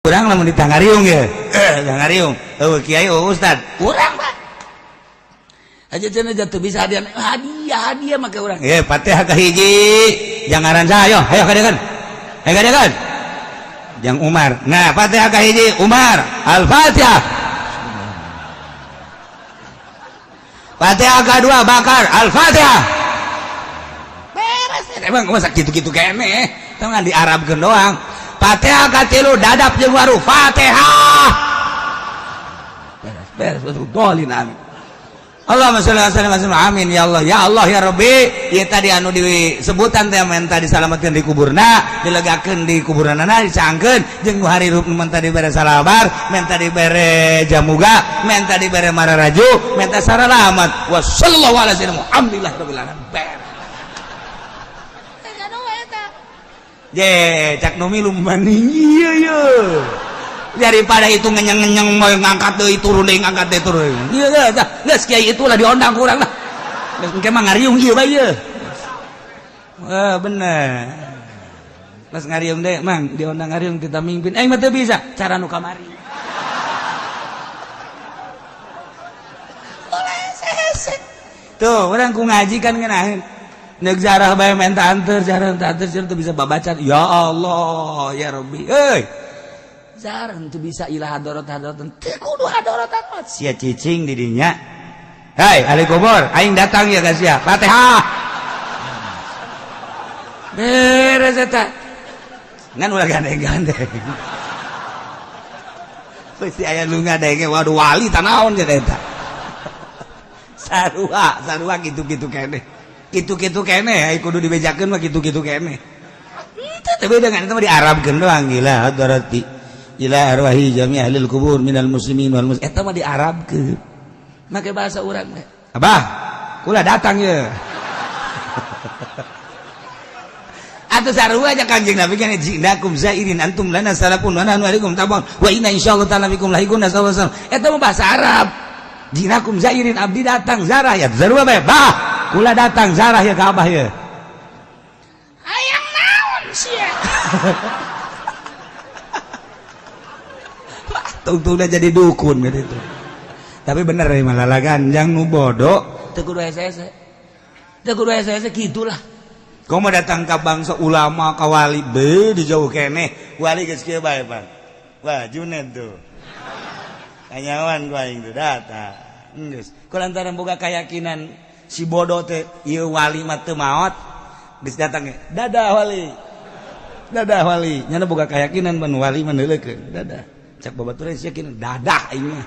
Urang lamun ditangariung ya, tangariung. Oh kiai, oh ustad, urang Pak. Aja cenah jatuh bisa hadiah, hadiah, hadiah maka urang. Eh, Fatihah kahiji. Jangan saha ayo, ayo kadekan. Ayo kadekan. Jang Umar. Nah, Fatihah kahiji Umar. Al-Fatihah. Fatihah kedua Bakar. Al-Fatihah. Beres. Emang masa gitu-gitu kene. Tau nggak diarabkeun doang. Fatihah katilu dadap jeung waru. Fatihah. Beres, beres betul. Dolin amin. Allahumma sholli wa sallim amin ya Allah ya Allah ya Rabbi. Ieu tadi anu disebutan teh menta disalametkeun di kuburna, dilegakeun di kuburanana, dicangkeun jeung nu harirup menta dibere salabar, menta dibere jamuga, menta dibere mararaju, menta saralamat. Wa sallallahu ala sayyidina Muhammadillah rabbil alamin. Beres. Je, cak nu milu maning ieu ye. Daripada itu ngenyeng-ngenyeng mau ngangkat deui turun deui ngangkat deui turun. Ieu geus geus kiai itulah diondang ku urang lah. Geus engke mah ngariung ieu bae ieu. Wah, bener. Pas ngariung deh, Mang, diondang ngariung kita mimpin. Aing mah teu bisa cara nu kamari. Tuh, urang ku ngaji kan ngeunaheun. Nek jarah bae menta anter, jarah menta anter, teu bisa babacan. Ya Allah, ya Rabbi. Euy. Jarah teu bisa ilah hadorot hadorot. Teu kudu hadorot hadorot. Sia cicing di dinya. Hai, ahli kubur, aing datang ya ka sia. Fatihah. Beres eta. Ngan ulah gandeng-gandeng. Pasti aya nu ngadenge, waduh wali tanaon cenah eta. Sarua, sarua kitu-kitu keneh. Kitu-kitu keneh, ai kudu dibejakeun mah kitu-kitu keneh. Itu teh beda kan, itu mah diarabkeun doang gila hadarati. Ila arwahi jami ahlil kubur minal muslimin wal muslimin. Eta mah diarabkeun. Make bahasa urang teh. Abah, kula datang ye. Atuh sarua aja Kanjeng Nabi kan jinakum zairin antum lana salafun wa nahnu alaikum tabun wa inna insyaallah ta'ala bikum lahiqun sallallahu alaihi wasallam. Eta mah bahasa Arab. Jinakum zairin abdi datang zarah ya sarua bae. Bah, kula datang zarah ya ka abah ya. Hayang naon sia? Tungtung udah jadi dukun gitu. Tapi bener ya malah ganjang nu bodoh teu kudu hese-hese. Teu kudu hese-hese gitulah. Kau mau datang ke bangsa ulama ka wali be di jauh keneh wali geus kieu bae pan. Wah Junet tuh. Kanyawan ku aing tuh datang. Geus. Ku lantaran boga keyakinan si bodoh teh ieu wali mah teu maot geus datang ge. Dadah wali. Dadah wali. Nyana boga keyakinan ban wali mah neuleukeun. Dadah. Cak babaturan sia yakin dadah aing mah.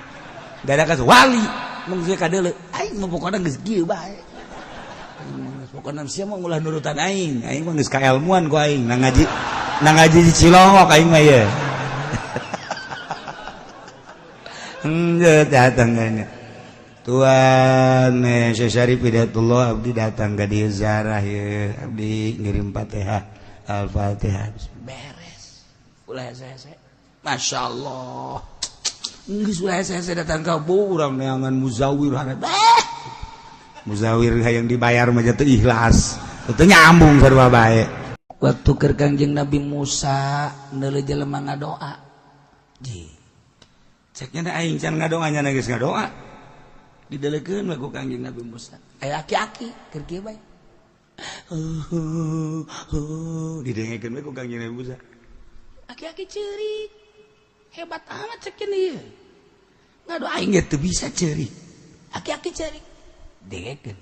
Dadah ka wali. Mung sia kadeuleu. Aing mah pokona geus kieu bae. Pokona sia mah ulah nurutan aing. Aing mah geus kaelmuan ku aing nang ngaji di Cilongok aing mah ye. Henteu datang kayaknya. Tuan Syekh Syarif Hidayatullah abdi datang ka dieu ziarah ye. Abdi ngirim Fatihah. Al-Fatihah. Beres. Ulah hese-hese. Masya Allah. Geus ulah hese-hese datang ka urang neangan muzawir hareup. Muzawir hayang dibayar mah teu ikhlas. Teu nyambung sarua bae. Waktu keur Kangjeng Nabi Musa neuleuh jelema ngadoa. Ji. Ceknya da aing can ngadoa nya geus ngadoa. Didelekeun we ku Kangjeng Nabi Musa. Aya aki-aki keur kieu bae. Didengekeun we ku Kangjeng Nabi Musa. Aki-aki ceurik. Hebat amat cekin ieu. Ngadoa aing ge teu bisa ceurik. Aki-aki ceurik. Dengekeun.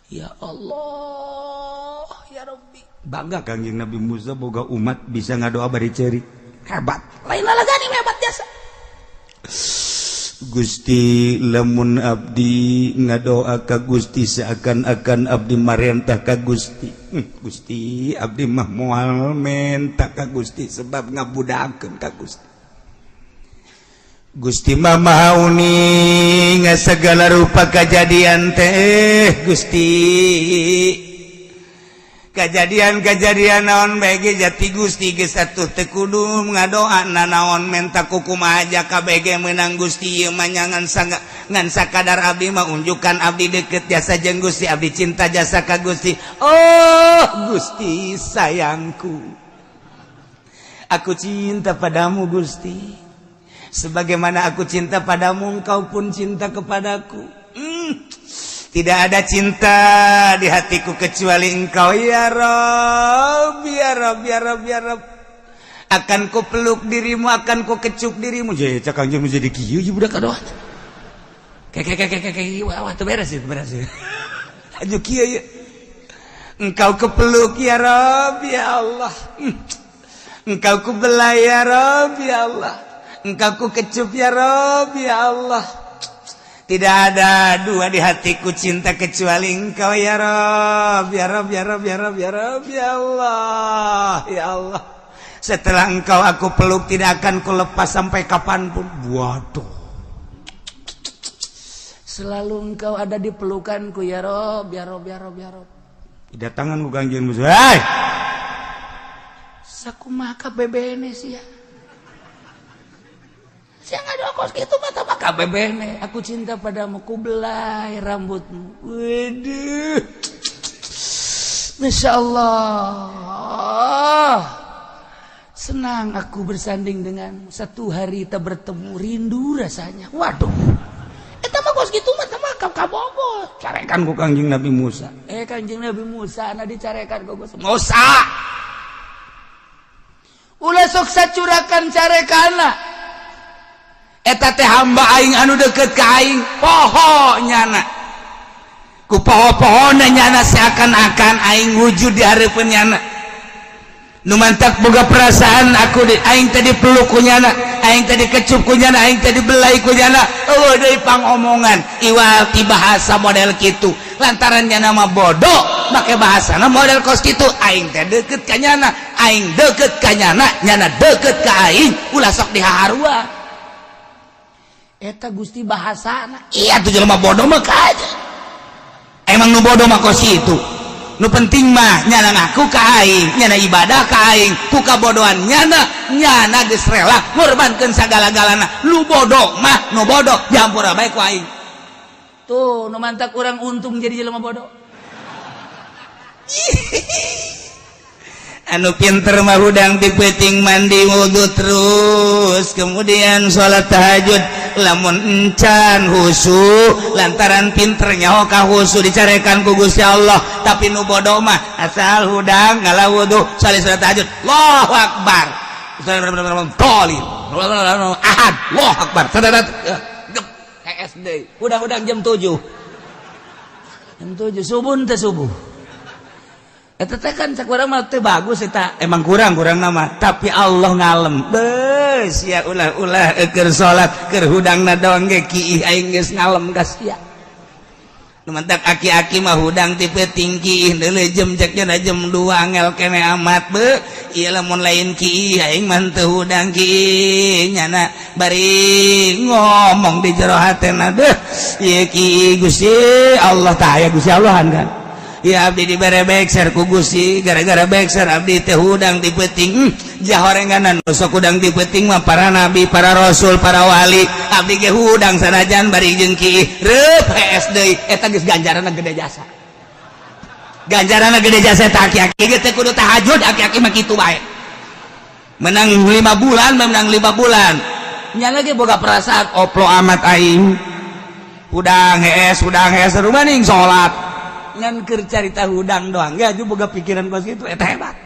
Ya Allah, ya Rabbi. Bangga Kangjeng Nabi Musa boga umat bisa ngadoa bari ceurik. Hebat. Lain lalagani hebat jasa. Gusti lamun abdi ngadoa ka Gusti seakan-akan abdi marentah ka Gusti. Gusti abdi mah moal menta ka Gusti sebab ngabudakeun ka Gusti. Gusti mah maha uning segala rupa kejadian teh Gusti. Kejadian-kejadian naon bae jati Gusti geus atuh teu kudu ngadoa nanaon menta kukumaha aja KBG menang Gusti ieu mah ngan ngan sakadar abdi mah unjukan abdi deket jasa jeung Gusti abdi cinta jasa ka Gusti. Oh Gusti sayangku. Aku cinta padamu, Gusti. Sebagaimana aku cinta padamu, engkau pun cinta kepadaku. Tidak ada cinta di hatiku kecuali engkau, ya Rob, ya Rob, ya Rob, ya Rob. Akan ku peluk dirimu, akan ku kecup dirimu. Jadi cak Kangjeng jadi kieu ieu budak aduh. Kayak kayak kayak kayak, wah wah, teu beres itu, beres. Aju kieu ya. Engkau kepeluk, ya Rob, ya Allah. Engkau kubelai, ya Rob, ya Allah. Engkau ku kecup, ya Rob, ya Allah. Tidak ada dua di hatiku cinta kecuali engkau, ya Rob, ya Rob, ya Rob, ya Rob, ya Rob, ya Allah, ya Allah. Setelah engkau aku peluk, tidak akan ku lepas sampai kapanpun. Waduh. Selalu engkau ada di pelukanku, ya Rob, ya Rob, ya Rob, ya Rob. Kedatangan ku Kangjeng Musa. Hei! Sakumaha bebene sih ya? Sia ngadokos gitu mata maka bebene. Aku cinta padamu, ku belai rambutmu. Waduh. Masya Allah. Senang aku bersanding denganmu. Satu hari tak bertemu, rindu rasanya. Waduh. Eta mah kos kitu mah mah kabogo. Carekan ku Kangjeng Nabi Musa. Eh, Kangjeng Nabi Musa na dicarekan ku Musa. Ulah sok sacurakan carekana. Eta teh hamba aing anu deket ka aing, poho nyana. Ku poho-pohona nyana seakan-akan aing wujud di hareupeun nyana. Nu mantak boga perasaan aku di aing tadi peluk ku nyana, aing tadi kecup ku nyana, aing tadi belai ku nyana. Eueuh deui pangomongan iwal ti bahasa model kitu. Lantaran nyana mah bodoh, make bahasana model kos kitu. Aing teh deket ka nyana, aing deket ka nyana, nyana deket ka aing, ulah sok dihaharua. Eta Gusti bahasana. Iya tuh, jelema bodoh mah aja. Emang nu bodoh mah kos kitu. Nu penting mah nyana ngaku ka aing, nyana ibadah ka aing, ku kabodohan nyana, nyana geus rela ngorbankeun sagala-galana. Lu bodoh mah nu bodoh dihampura bae ku aing. Tuh, nu mantak urang untung jadi jelema bodoh. Anu pinter mah hudang di peuting mandi wudhu terus kemudian sholat tahajud, lamun encan husu lantaran pinter nyaho ka husu dicarekan ku Gusti Allah. Tapi nu bodoh mah asal hudang ngala wudhu, salat sholat tahajud, Allahu akbar, tolin ahad, Allahu akbar, SD hudang-hudang jam 7, jam 7 subuh teh, subuh. Eta teh kan cak urang mah teu bagus eta. Emang kurang kurang nama, tapi Allah ngalem. Beus ya, ulah-ulah keur salat, keur hudangna doang ge kiih, aing geus ngalem ka sia. Nu mantak aki-aki mah hudang ti peuting kiih deuleu jam, cek jam 2 angel kene amat be. Ieu lamun lain kiih aing mah teu hudang kiih nyana, bari ngomong di jero hatena, deuh ieu kiih Gusti Allah tah aya Gusti Allahan kan. Ya, abdi dibere bekser ku Gusti, gara-gara bekser abdi teh hudang di peuting. Jahorenganan nu sok hudang di peuting mah para nabi, para rasul, para wali. Abdi ge hudang sanajan bari jeung kiih reup hees deui. Eta geus ganjaranna gede jasa, ganjaranna gede jasa. Eta aki-aki ge teh kudu tahajud, aki-aki mah kitu bae. Menang 5 bulan, menang 5 bulan nya lagi boga perasaan oplo amat aing hudang hees, hudang hees rumaning salat ngan keur carita hudang doang ya boga pikiran kos kitu. Eta hebat.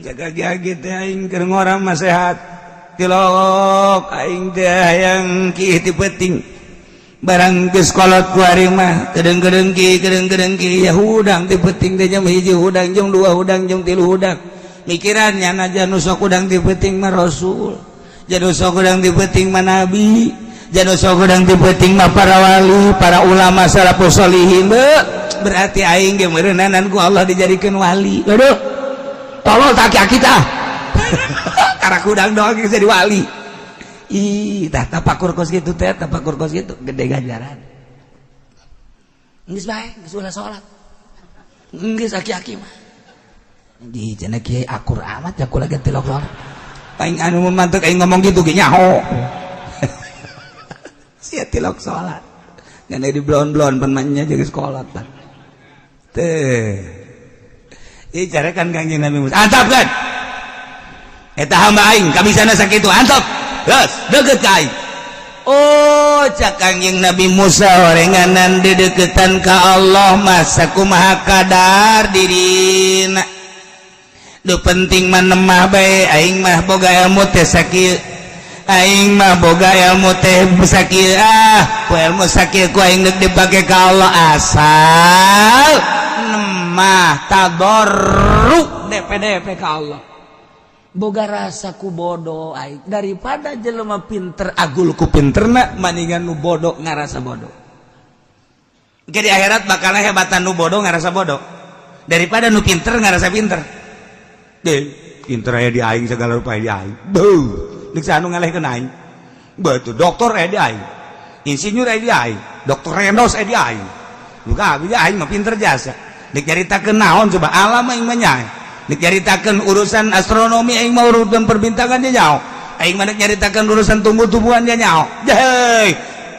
Jaga gitu aing keur ngora mah sehat, tilok aing teh hayang kiih ti peuting. Barang geus kolot ku ari mah kedeng-kedeng ki, kedeng-kedeng ki ya, hudang ti peuting teh jam 1 hudang, jam 2 hudang, jam 3 hudang. Mikiran nyana nu sok hudang ti peuting mah rasul, nu sok hudang ti peuting mah nabi, nu sok hudang ti peuting mah para wali, para ulama, salafus solihin. Berarti aing ge meureunanan ku Allah dijadikeun wali. Aduh, tolol tak aki tah karena hudang doang jadi wali. Ih, tah tapakur kos kitu teh, tapakur kos kitu gede ganjaran. Geus bae, geus ulah salat. Geus aki-aki mah. Di cenah kiai akur amat ya kula ge tilok salat. Aing anu mantuk aing ngomong gitu ge nyaho. Sia tilok salat. Ngan di blon-blon pan mah jeung sekolah pan. Teh. Ih, carekan Kangjeng Nabi Musa. Antapkeun. Eta hamba aing kabisana sakitu, antop. Geus, deukeut ka aing. Oh, cak Kangjeng Nabi Musa, horenganan dideketan ka Allah mah sakumaha kadar dirina. Nu penting mah nemah bae. Aing mah boga ilmu teh sakieu, aing mah boga ilmu teh sakieu, ah, ku ilmu sakieu ku aing deuk dipake ka Allah, asal nemah tadarru DPDP ka Allah. Boga rasa ku bodoh aing daripada jelema pinter agul ku pinterna, maningan nu bodoh ngarasa bodoh. Jadi akhirat bakal hebatan nu bodoh ngarasa bodoh daripada nu pinter ngarasa pinter deh. Pinter aya di aing, segala rupa di aing. Beuh, deuk anu ngalehkeun aing? Betul, doktor aya di aing, insinyur aya di aing, doktor Rendos aya di aing. Buka abdi aing mah pinter jasa. Deuk nyaritakeun naon coba, alam aing mah nyae. Dek nyaritakeun urusan astronomi aing mah, urusan perbintangan dia nyaho. Aing mah dek nyaritakeun urusan tumbuh-tumbuhan dia nyaho. Hei,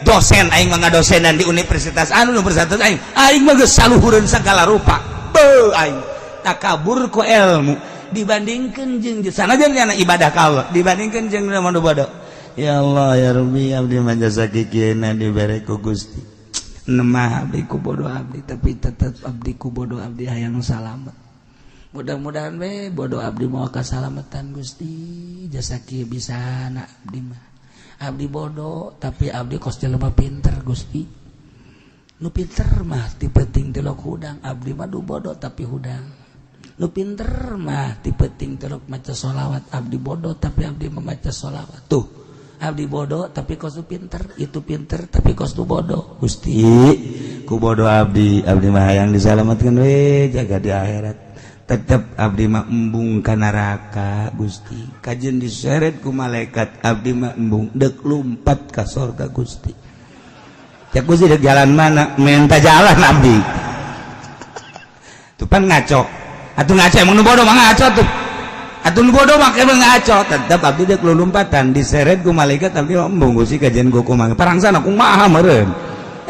dosen aing mah, ngadosenan di universitas anu, universitas aing. Aing mah geus saluhureun segala rupa. Beuh, aing takabur ku ilmu dibandingkeun jeung sanajan nyana ibadah ka Allah, dibandingkeun jeung nu bodoh. Ya Allah, ya Rabbi, abdi mah jasa kikieuna dibere ku Gusti. Nemah abdi ku bodoh abdi, tapi tetep abdi ku bodoh abdi hayang salamet. Mudah-mudahan we bodoh abdi mau kasalamatan, Gusti. Jasa kieu bisa na abdi mah. Abdi bodoh tapi abdi kos jelema pinter, Gusti. Nu pinter mah ti peuting tilok hudang, abdi mah du bodoh tapi hudang. Nu pinter mah ti peuting tilok maca sholawat, abdi bodoh tapi abdi membaca sholawat. Tuh, abdi bodoh tapi kos nu pinter, itu pinter tapi kos nu bodoh. Gusti, ku bodoh abdi, abdi mah hayang disalamatkan we jaga di akhirat. Tetep abdi mah embung ka neraka, Gusti. Kajen diseret ku malaikat, abdi mah embung, dek lumpat ka sorga, Gusti. Cek Gusti, dek jalan mana? Minta jalan abdi. Tuh pan ngaco atuh, ngaco emang nu bodoh mah ngaco tuh. Atuh nu bodoh mah emang ngaco. Tetep abdi dek lumpatan, diseret ku malaikat, abdi mah embung, Gusti. Kajen ku kumaha parangsana, kumaha meureun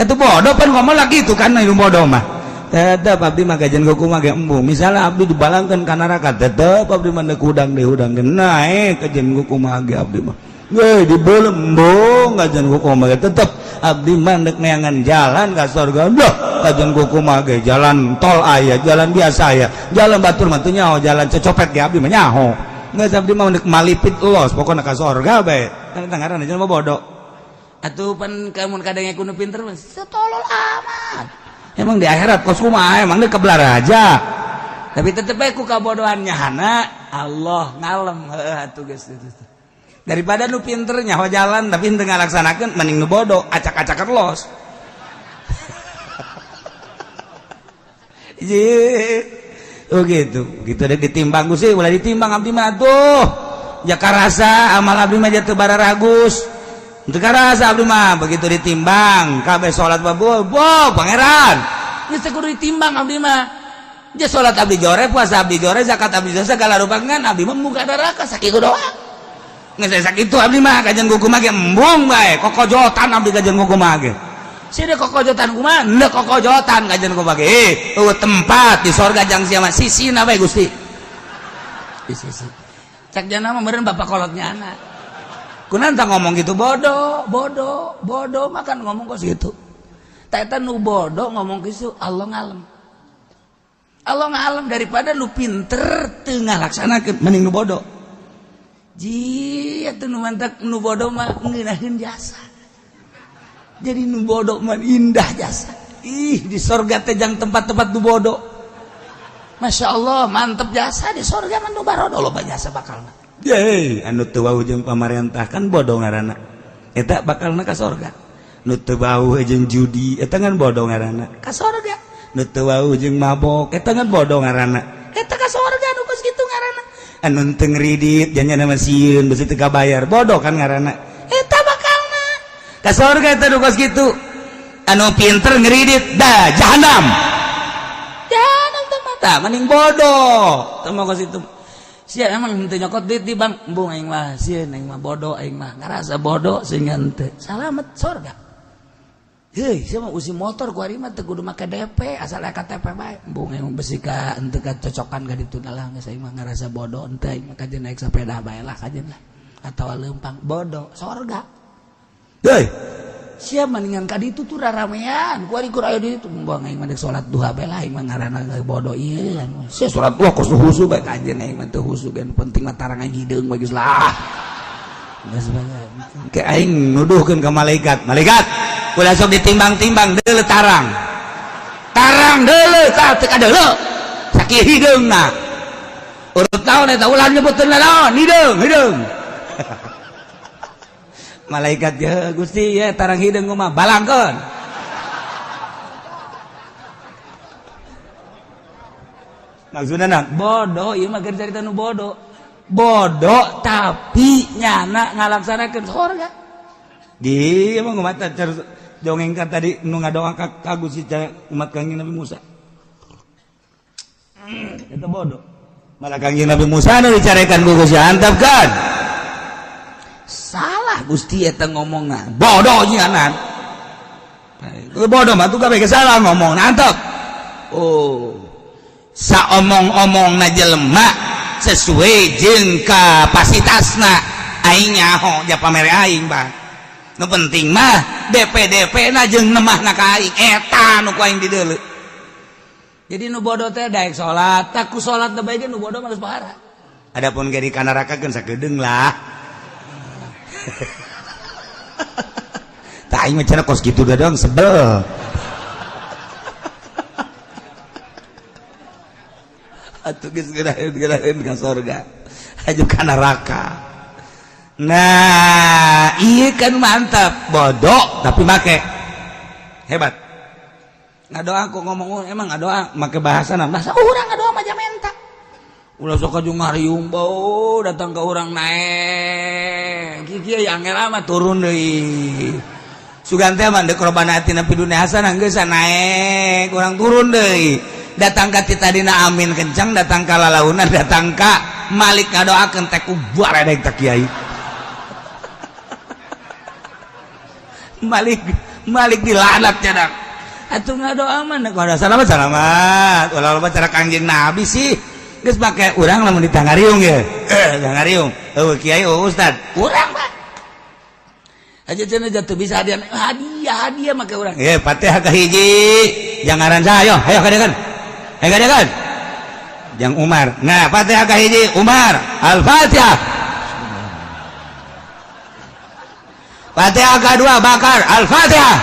itu bodoh pan ngomong lagi itu kan. Nu bodoh mah tetep abdi mah kajen kumaha ge embung. Misalnya abdi dibalangkeun ka neraka, tetep abdi mah deuk hudang deui, hudang deui, naek kajen kumaha ge abdi mah. Weh, dibeuleum embung, kajen kumaha ge tetep abdi mah deuk neangan jalan ka surga. Dah, kajen kumaha ge, jalan tol aya, jalan biasa aya, jalan batur mah teu nyaho, jalan cecopet ge abdi mah nyaho. Geus, abdi mah deuk malipit los, pokona ka surga bae. Kan eta ngaranna jelema bodoh. Atuh pan kamun kadang kudu pinter mah setolol amat. Emang di akhirat kos kumaha, emang dia kebelar aja, tapi tetep bae ku kabodohan nyahana Allah ngalem. Heuh atuh, geus daripada nu pinter nyaho jalan tapi henteu ngalaksanakeun, mending nu bodoh acak-acakan los. Oh gitu gitu deh, ditimbang sih, ulah ditimbang abdi mah tuh. Jaka rasa amal abdi mah jatuh bararagus. Teu karasa abdi mah begitu ditimbang kabeh salat babu bo pangeran. Geus teu kudu ditimbang abdi mah. Ja salat abdi jore, puasa abdi jore, zakat abdi jore, segala rupa ngan abdi mah muka neraka sakitu doang. Geus sakitu abdi mah, kajian kumaha ge embung bae, kokojotan abdi kajian kumaha ge. Sia kokojotan kumaha? Henteu kokojotan kajian kumaha ge. Eh, eueuh tempat di sorga jang sia mah, sisina bae, Gusti. Di sisi. Cak jana mah meureun bapak kolotnya anak. Kunanta ngomong gitu bodoh, bodoh, bodoh makan ngomong kok gitu. Tak nu bodoh ngomong gitu, Allah ngalem. Allah ngalem daripada nu pinter teu ngalaksanakeun, mending nu bodoh. Ji atuh nu mantak nu bodoh mah ngeunaheun jasa. Jadi nu bodoh mah indah jasa. Ih, di sorga teh jang tempat-tempat nu bodoh. Masya Allah, mantep jasa di sorga mah nu barodo loba jasa bakalna. Yeay, anu teu wau jeung pamarentah kan bodoh ngaranna. Eta bakalna ka sorga. Nu teu wau jeung judi eta kan bodoh ngaranna. Ka sorga. Nu teu wau jeung mabok eta kan bodoh ngaranna. Eta ka sorga nu kos kitu ngaranna. Anu teu ngridit janyana mah sieun besi teu kabayar, bodoh kan ngaranna. Eta bakalna ka sorga eta nu kos kitu. Anu pinter ngridit dah jahanam. Jahanam teh mata mending bodoh. Teu mah kos itu. Sia emang henteu nyokot duit di bank, embung aing mah sieun, aing mah bodoh, aing mah ngarasa bodoh sehingga henteu. Salamet sorga. Heuy, sia mah usi motor ku ari mah teu kudu make DP, asal aya KTP bae. Embung emang besi ka henteu kacocokan ka ditu lah, geus aing mah ngarasa bodoh henteu, aing mah kajeun naik sepeda bae lah kajeun lah. Atawa leumpang, bodoh, sorga. Heuy, sia mendingan ka ditu tuh raramean, ku ari kur aya di ditu, embung aing mah dek salat duha bae lah, aing mah ngaranna bodoh ieu. Sia salat duha kos husu bae kajeun aing mah teu husu, penting mah tarang aing hideung bae geus lah. Geus bae. Ke aing nuduhkeun ka malaikat, malaikat ulah sok ditimbang-timbang, deuleu tarang. Tarang deuleu tah teu kadeuleu. Sakieu hideungna. Urut naon eta ulah nyebutkeun naon, hideung, hideung. Malaikat ya Gusti ya tarang hideung mah balangkeun. Maksudna naon? Bodoh ieu mah keur carita nu bodoh. Bodoh tapi nyana ngalaksanakeun sorga. Di emang mata dongeng kan tadi nu ngadoa ka Gusti umat Kangjeng Nabi Musa. Eta bodoh. Malah Kangjeng Nabi Musa nu dicarekan ku Gusti antap kan. Salah Gusti eta ngomongna. Bodoh nyanan. Bodoh mah tuh kabeh salah ngomong antap. Oh. Saomong-omongna jelema sesuai jeung kapasitasna aing nyaho ja pamere aing bang. Nu penting mah DP-DP na jeung nemahna ka aing eta nu ku aing dideuleu. Jadi nu bodoh teh daek salat, tak ku salat teh bae nu bodoh mah geus pahara. Adapun ge di kanaraka keun sakedeung lah. Tah aing mah cenah kos kitu doang sebel. Atuh geus geuraheun ka sorga. Aju ka neraka. Nah, iya kan mantap, bodoh tapi make hebat. Ngadoa aku ngomong emang ngadoa make bahasa bahasa urang ngadoa mah menta. Ulah sok aju ngariung bau datang ke urang naek. Kieu angel amat turun deui. Sugan teh mah deuk robana atina fid dunya hasanah geus naek, urang turun deui. Datang ka ti tadina amin kencang, datang ka lalaunan, datang ka Malik ngadoakeun teh ku baredeg ta kiai. Malik Malik dilaknat cenah. Atuh ngadoa mah kudu salamat salamat. Ulah loba cara Kangjeng Nabi sih. Geus make urang lamun ditangariung ye. Tangariung. Eueuh kiai eueuh ustad. Urang mah. Aja cenah jatuh bisa hadiah hadiah hadiah make urang. Ye Fatihah ka hiji. Jangaran saha ayo, ayo kadekan. Ayo kadekan. Jang Umar. Nah, Fatihah ka hiji Umar. Al-Fatihah. Fatihah kedua Bakar. Al-Fatihah.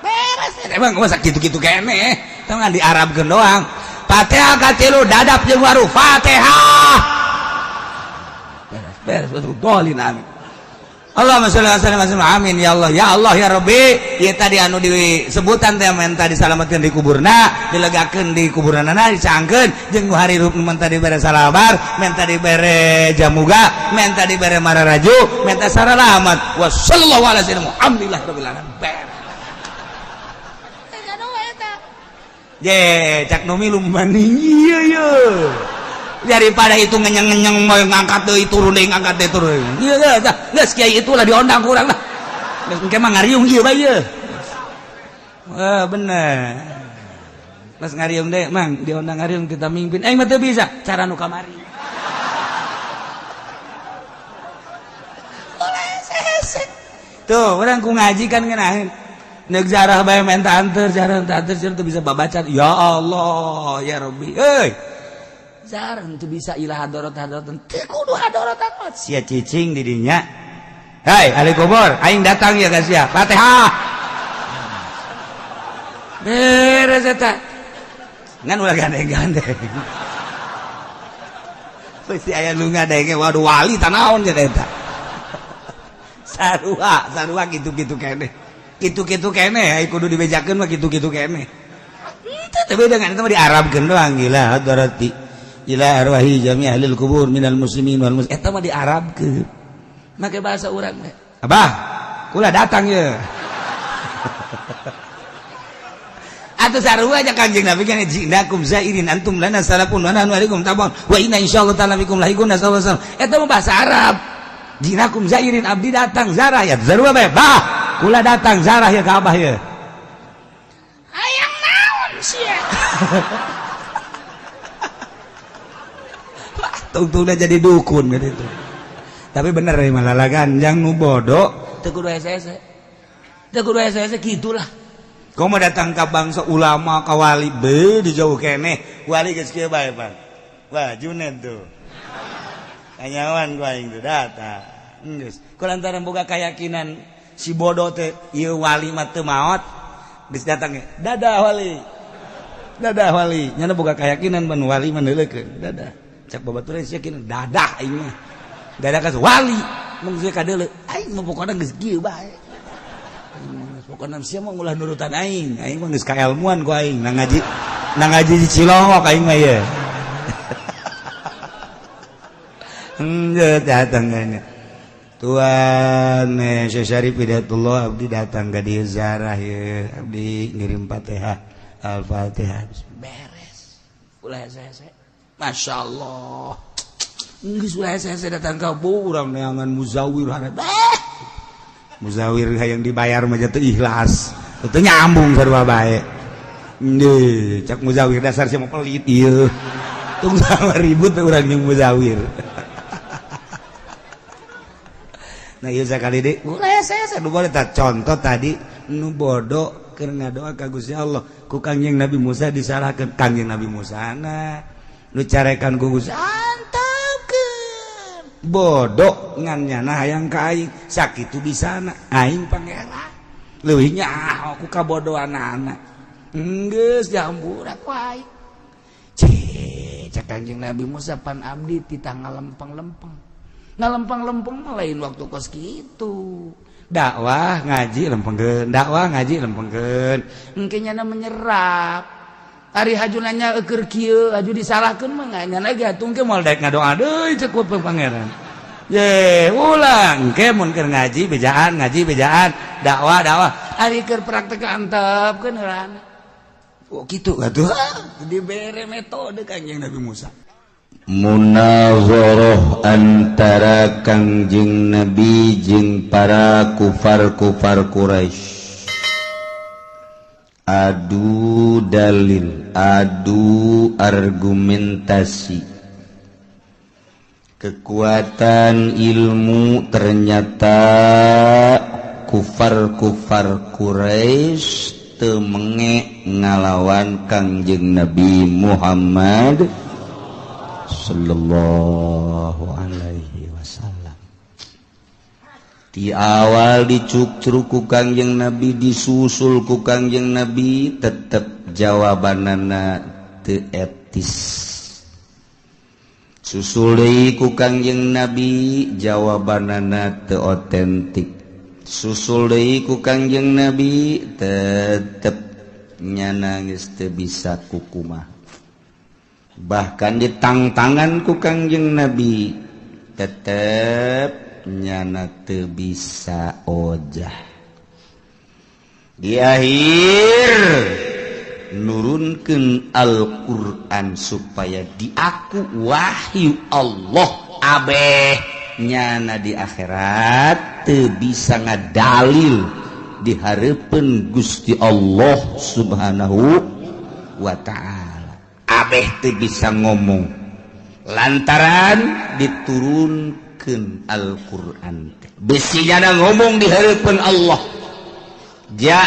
Beres emang masa gitu-gitu kene. Tong di Arabkeun doang. Fatihah katilu dadap jeung waru. Fatihah. Beres beres dolin amin. Allahumma sholli wa sallim amin ya Allah ya Allah ya Rabbi. Ieu tadi anu disebutan teh menta disalametkeun di kuburna, dilegakeun di kuburanana, dicangkeun jeung nu harirup nu menta dibere salabar, menta dibere jamuga, menta dibere mararaju, menta saralamat. Wa sallallahu ala sayyidina Muhammadillah rabbil alamin. Beres. Je, cak nu milu maning ieu ye. Daripada itu ngenyeng-ngenyeng mau ngangkat deui turun deui ngangkat deui turun. Ieu geus geus kiai itulah diondang ku urang lah. Geus engke mah ngariung ieu bae ieu. Wah, bener. Pas ngariung deh, Mang, diondang ngariung kita mimpin. Aing mah teu bisa, cara nu kamari. Tuh, urang ku ngaji kan ngeunaheun. Nek jarah bae menta anteur, jarah menta anteur teu bisa babaca. Ya Allah, ya Rabbi. Euy. Jarah teu bisa ilah hadorot hadorot teu kudu hadorot amat. Sia cicing di dinya. Hei, ahli kubur, aing datang ya ka sia. Fatihah. Beres eta. Ngan ulah gandeng-gandeng. Pasti aya nu ngadenge, waduh wali tanaon cenah eta. Sarua, sarua kitu-kitu keneh. Kitu-kitu keneh, ai kudu dibejakeun mah kitu-kitu keneh. Itu teh beda kan, itu mah diarabkeun doang gila hadarati. Ila arwahi jami ahlil kubur minal muslimin wal muslimin. Eta mah diarabkeun. Make bahasa urang teh. Abah, kula datang ye. Atuh sarua aja Kanjeng Nabi kan jinakum zairin antum lana salafun wa nahnu alaikum tabun wa inna insyaallah ta'ala bikum lahiqun sallallahu alaihi wasallam. Eta mah bahasa Arab. Jinakum zairin abdi datang zarah ya sarua bae. Bah. Ulah datang zarah ya ka Abah ya. Hayang naon sia? Tungtungna jadi dukun gitu. Tapi bener ya malalagan jang nu bodoh teu kudu hese-hese. Teu kudu hese-hese gitulah. Kau mau datang ke bangsa ulama ka wali be di jauh keneh wali geus kieu bae pan. Wah Junet tuh. Kanyawan ku aing tuh datang. Geus. Ku lantaran boga keyakinan si bodoh teh ieu wali mah teu maot geus datang ge. Dadah wali. Dadah wali. Nyana boga keyakinan ban wali mah neuleukeun. Dadah. Cak babaturan sia yakin dadah aing mah. Dadah ka wali. Mun sia kadeuleu aing mah pokona geus kieu bae. Pokona sia mah ulah nurutan aing. Aing mah geus kaelmuan ku aing nang ngaji di Cilongok aing mah ye. Henteu datang nya. Tuan Syekh Syarif Hidayatullah abdi datang ka dieu ziarah ye, abdi ngirim Fatihah, Al-Fatihah beres. Ulah hese-hese. Masya Allah. Geus ulah hese-hese datang ka urang neangan muzawir hareup. Muzawir hayang dibayar mah teu ikhlas. Teu nyambung sarua bae. Deui, cak muzawir dasar sia mah pelit ieu. Tung sama ribut urang jeung muzawir. Nah ieu sakali deui ulah hese-hese nu boleh tah contoh tadi nu bodoh keur ngadoa ka Gusti Allah ku Kangjeng Nabi Musa disalahkeun Kangjeng Nabi Musa na nu carekan ku Gusti antepkeun bodoh ngan nyana hayang ka aing sakitu bisana aing pangeran leuwih nyaho ku kabodohanana geus dihampura ku aing cek Kangjeng Nabi Musa pan abdi titah ngalempeng-lempeng ngalempeng-lempeng mah lain waktu kos kitu dakwah ngaji lempengkeun dakwah ngaji lempengkeun engke nyana menyerap ari haju nanya eueur kieu haju disalahkeun mah nyana ge atuh engke moal daek ngadoa deui cek ku pangeran ye ulah engke mun keur ngaji bejaan dakwah dakwah ari keur praktek antepkeun heulana oh kitu atuh dibere metode Kangjeng Nabi Musa. Munazarah antara Kangjeng Nabi jeung para kufar-kufar Quraisy. Adu dalil, adu argumentasi. Kekuatan ilmu ternyata kufar-kufar Quraisy teu menge ngalawan Kangjeng Nabi Muhammad sallallahu alaihi wasallam. Di awal dicukcruk ku Kangjeng Nabi, disusul ku Kangjeng Nabi, tetep jawabanana teu etis. Susul deui ku Kangjeng Nabi, jawabanana teu otentik. Susul deui ku Kangjeng Nabi, tetep nyana geus teu bisa kukumaha. Bahkan ditangtangan ku Kangjeng Nabi tetep nyana teu bisa ojah. Di akhir nurunkeun Al-Qur'an supaya diaku wahyu Allah abeh nyana di akhirat teu bisa ngadalil di hareupeun Gusti Allah Subhanahu wa ta'ala. Abeh teu bisa ngomong lantaran diturunkeun Al-Qur'an. Besi nyana ngomong di hareupeun Allah. Ja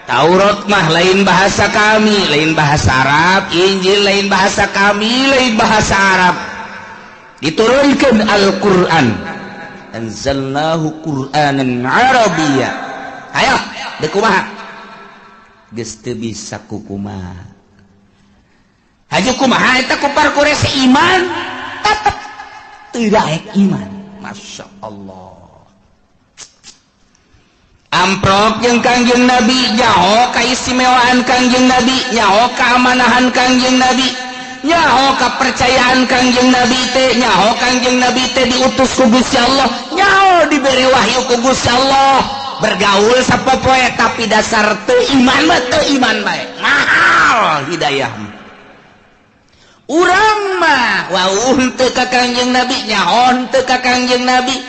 Taurat mah lain bahasa kami, lain bahasa Arab, Injil lain bahasa kami, lain bahasa Arab. Diturunkeun Al-Qur'an. Anzalnahu Qur'anan Arabiyya. Ayo, deuk kumaha? Geus teu bisa kukumaha. Haju kumaha eta kufar Quraisy iman tetep teu daek iman. Masya Allah. Amprok jeung Kangjeng Nabi, nyaho kaistimewaan Kangjeng Nabi, nyaho keamanahan Kangjeng Nabi, nyaho kepercayaan Kangjeng Nabi teh, nyaho Kangjeng Nabi teh diutus ku Gusti Allah, nyaho diberi wahyu ku Gusti Allah. Bergaul sapopoe tapi dasar teu iman mah teu iman bae. Mahal hidayah. Urang mah wauh teu ka Kangjeng Nabi, nyaho teu ka Kangjeng Nabi,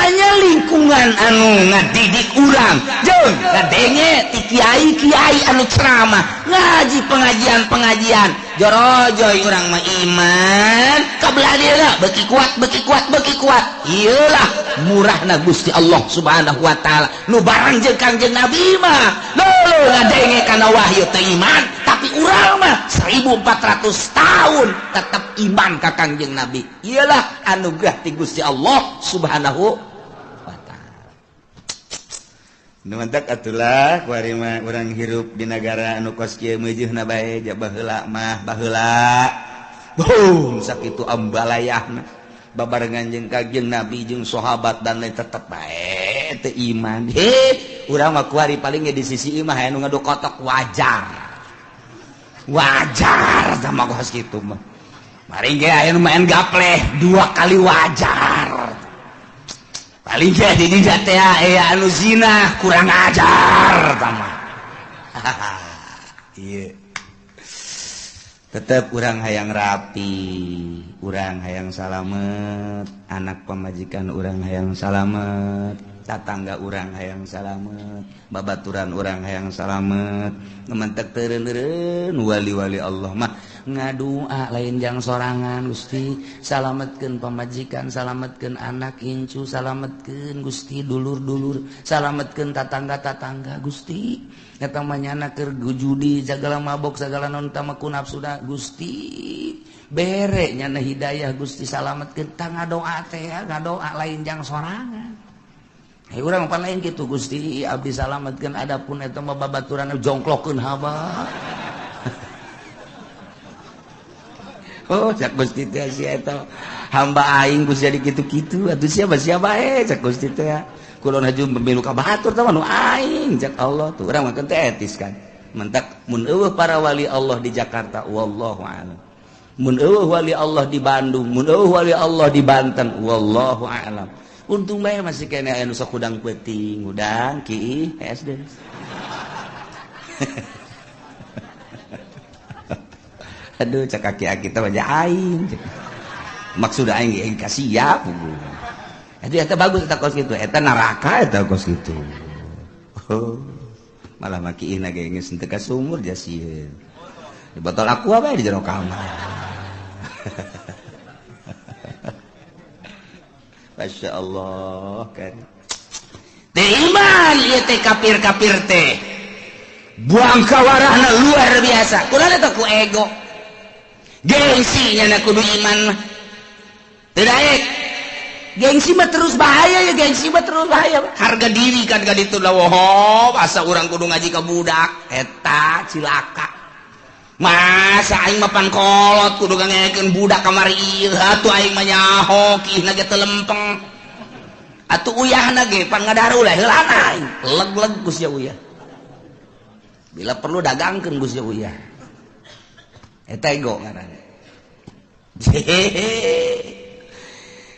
Hanya lingkungan anu ngadidik urang jeung ngadenge ti kiai-kiai anu ceramah ngaji pengajian-pengajian jorojoy urang mah iman kabelah dieuna beuki kuat beuki kuat beuki kuat. Ieulah murahna Gusti Allah Subhanahu wa taala nu bareng jeung Kangjeng Nabi mah leuleung ngadenge kana wahyu teh iman, tapi urang mah 1400 tahun tetap iman ka Kangjeng Nabi. Iyalah anugerah ti Gusti Allah Subhanahu wa taala. Nu mantak atulah kuari mah urang hirup di negara anu kos kieu meujeuna bae ja baheula mah baheula. Boom sakitu ambalayahna babarengan jeung Kangjeng Nabi jeung sahabat dan lain tetep bae teu iman. He, urang mah kuari paling ge di sisi imah aya nu ngadu kotok wajar. Wajar sama kos kitu mah. Paling ge aya nu main gapleh dua kali wajar. Paling ge di dinya teh aya anu zina kurang ajar tama. Ieu. Tetep urang hayang rapi, urang hayang salamet, anak pamajikan urang hayang salamet, tatangga urang hayang salamet, babaturan urang hayang salamet. Ngementek teureun-eureun wali-wali Allah mah ngadua lain jang sorangan. Gusti salametkeun pamajikan, salametkeun anak incu, salametkeun Gusti dulur-dulur, salametkeun tatangga-tatangga Gusti. Eta mah nyana keur judi sagala mabok sagala non tama ku nafsuna Gusti bere nyana hidayah Gusti salametkeun. Tah ngadoa teh ngadoa lain jang sorangan. Hei urang pan lain kitu Gusti abdi salametkeun adapun eta mah babaturan jongklokkeun haba. Oh cak Gusti teh sia eta hamba aing geus jadi kitu-kitu atuh sia sia bae cak Gusti teh. Kulon haju pemilu ka batur teh nu aing cak Allah tuh urang mah teh etis kan. Mentak mun eueuh para wali Allah di Jakarta wallahu a'lam. Mun eueuh wali Allah di Bandung, mun eueuh wali Allah di Banten wallahu a'lam. Untung bae masih kene aya nu sok hudang peuting, hudang ki SD. Aduh cak aki-aki teh wajah aing. Maksud aing ge kasiap. Itu eta bagus eta kos kitu, eta neraka eta kos kitu. Oh, malah makiihna ge geus teu ka sumur jasieun. Di botol aqua bae di jero kamar. Masya Allah kan. Teu iman ieu teh kafir-kafir teh. Buang kawarahna luar biasa. Kunaon eta ku ego. Gengsi nya kudu iman mah. Teu daek. Gengsi mah terus bahaya ya, gengsi mah terus bahaya. Harga diri kan ka ditu lah, woho, asa urang kudu ngaji ka budak eta cilaka. Masa aing mah pangkolot kudu ngangekeun budak kamari ieu atuh aing mah nyaho kiihna ge teu lempeng. Atuh uyahna ge pan ngadaru lah heulana aing. Leg-leg ku sia uyah. Bila perlu dagangkeun ku sia uyah. Eta ego ngaranna.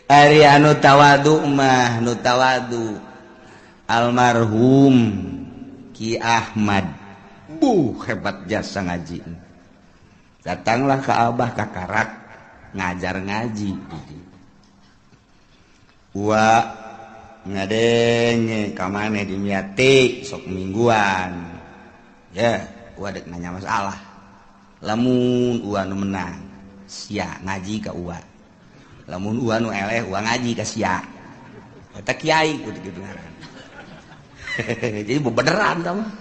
Ari anu tawadu mah nu tawadu almarhum Ki Ahmad. Buh hebat jasa ngaji. Datanglah ke Abah kakarak ngajar ngaji. Wa ngadenge ka maneh di Miati sok mingguan. Ya, wa dek nanya masalah. Lamun ua nu menang, sia ngaji ka ua. Lamun ua nu eleh, ua ngaji ka sia. Eta kiai kudu kitu ngaranna. Jadi bebeneran tah mah.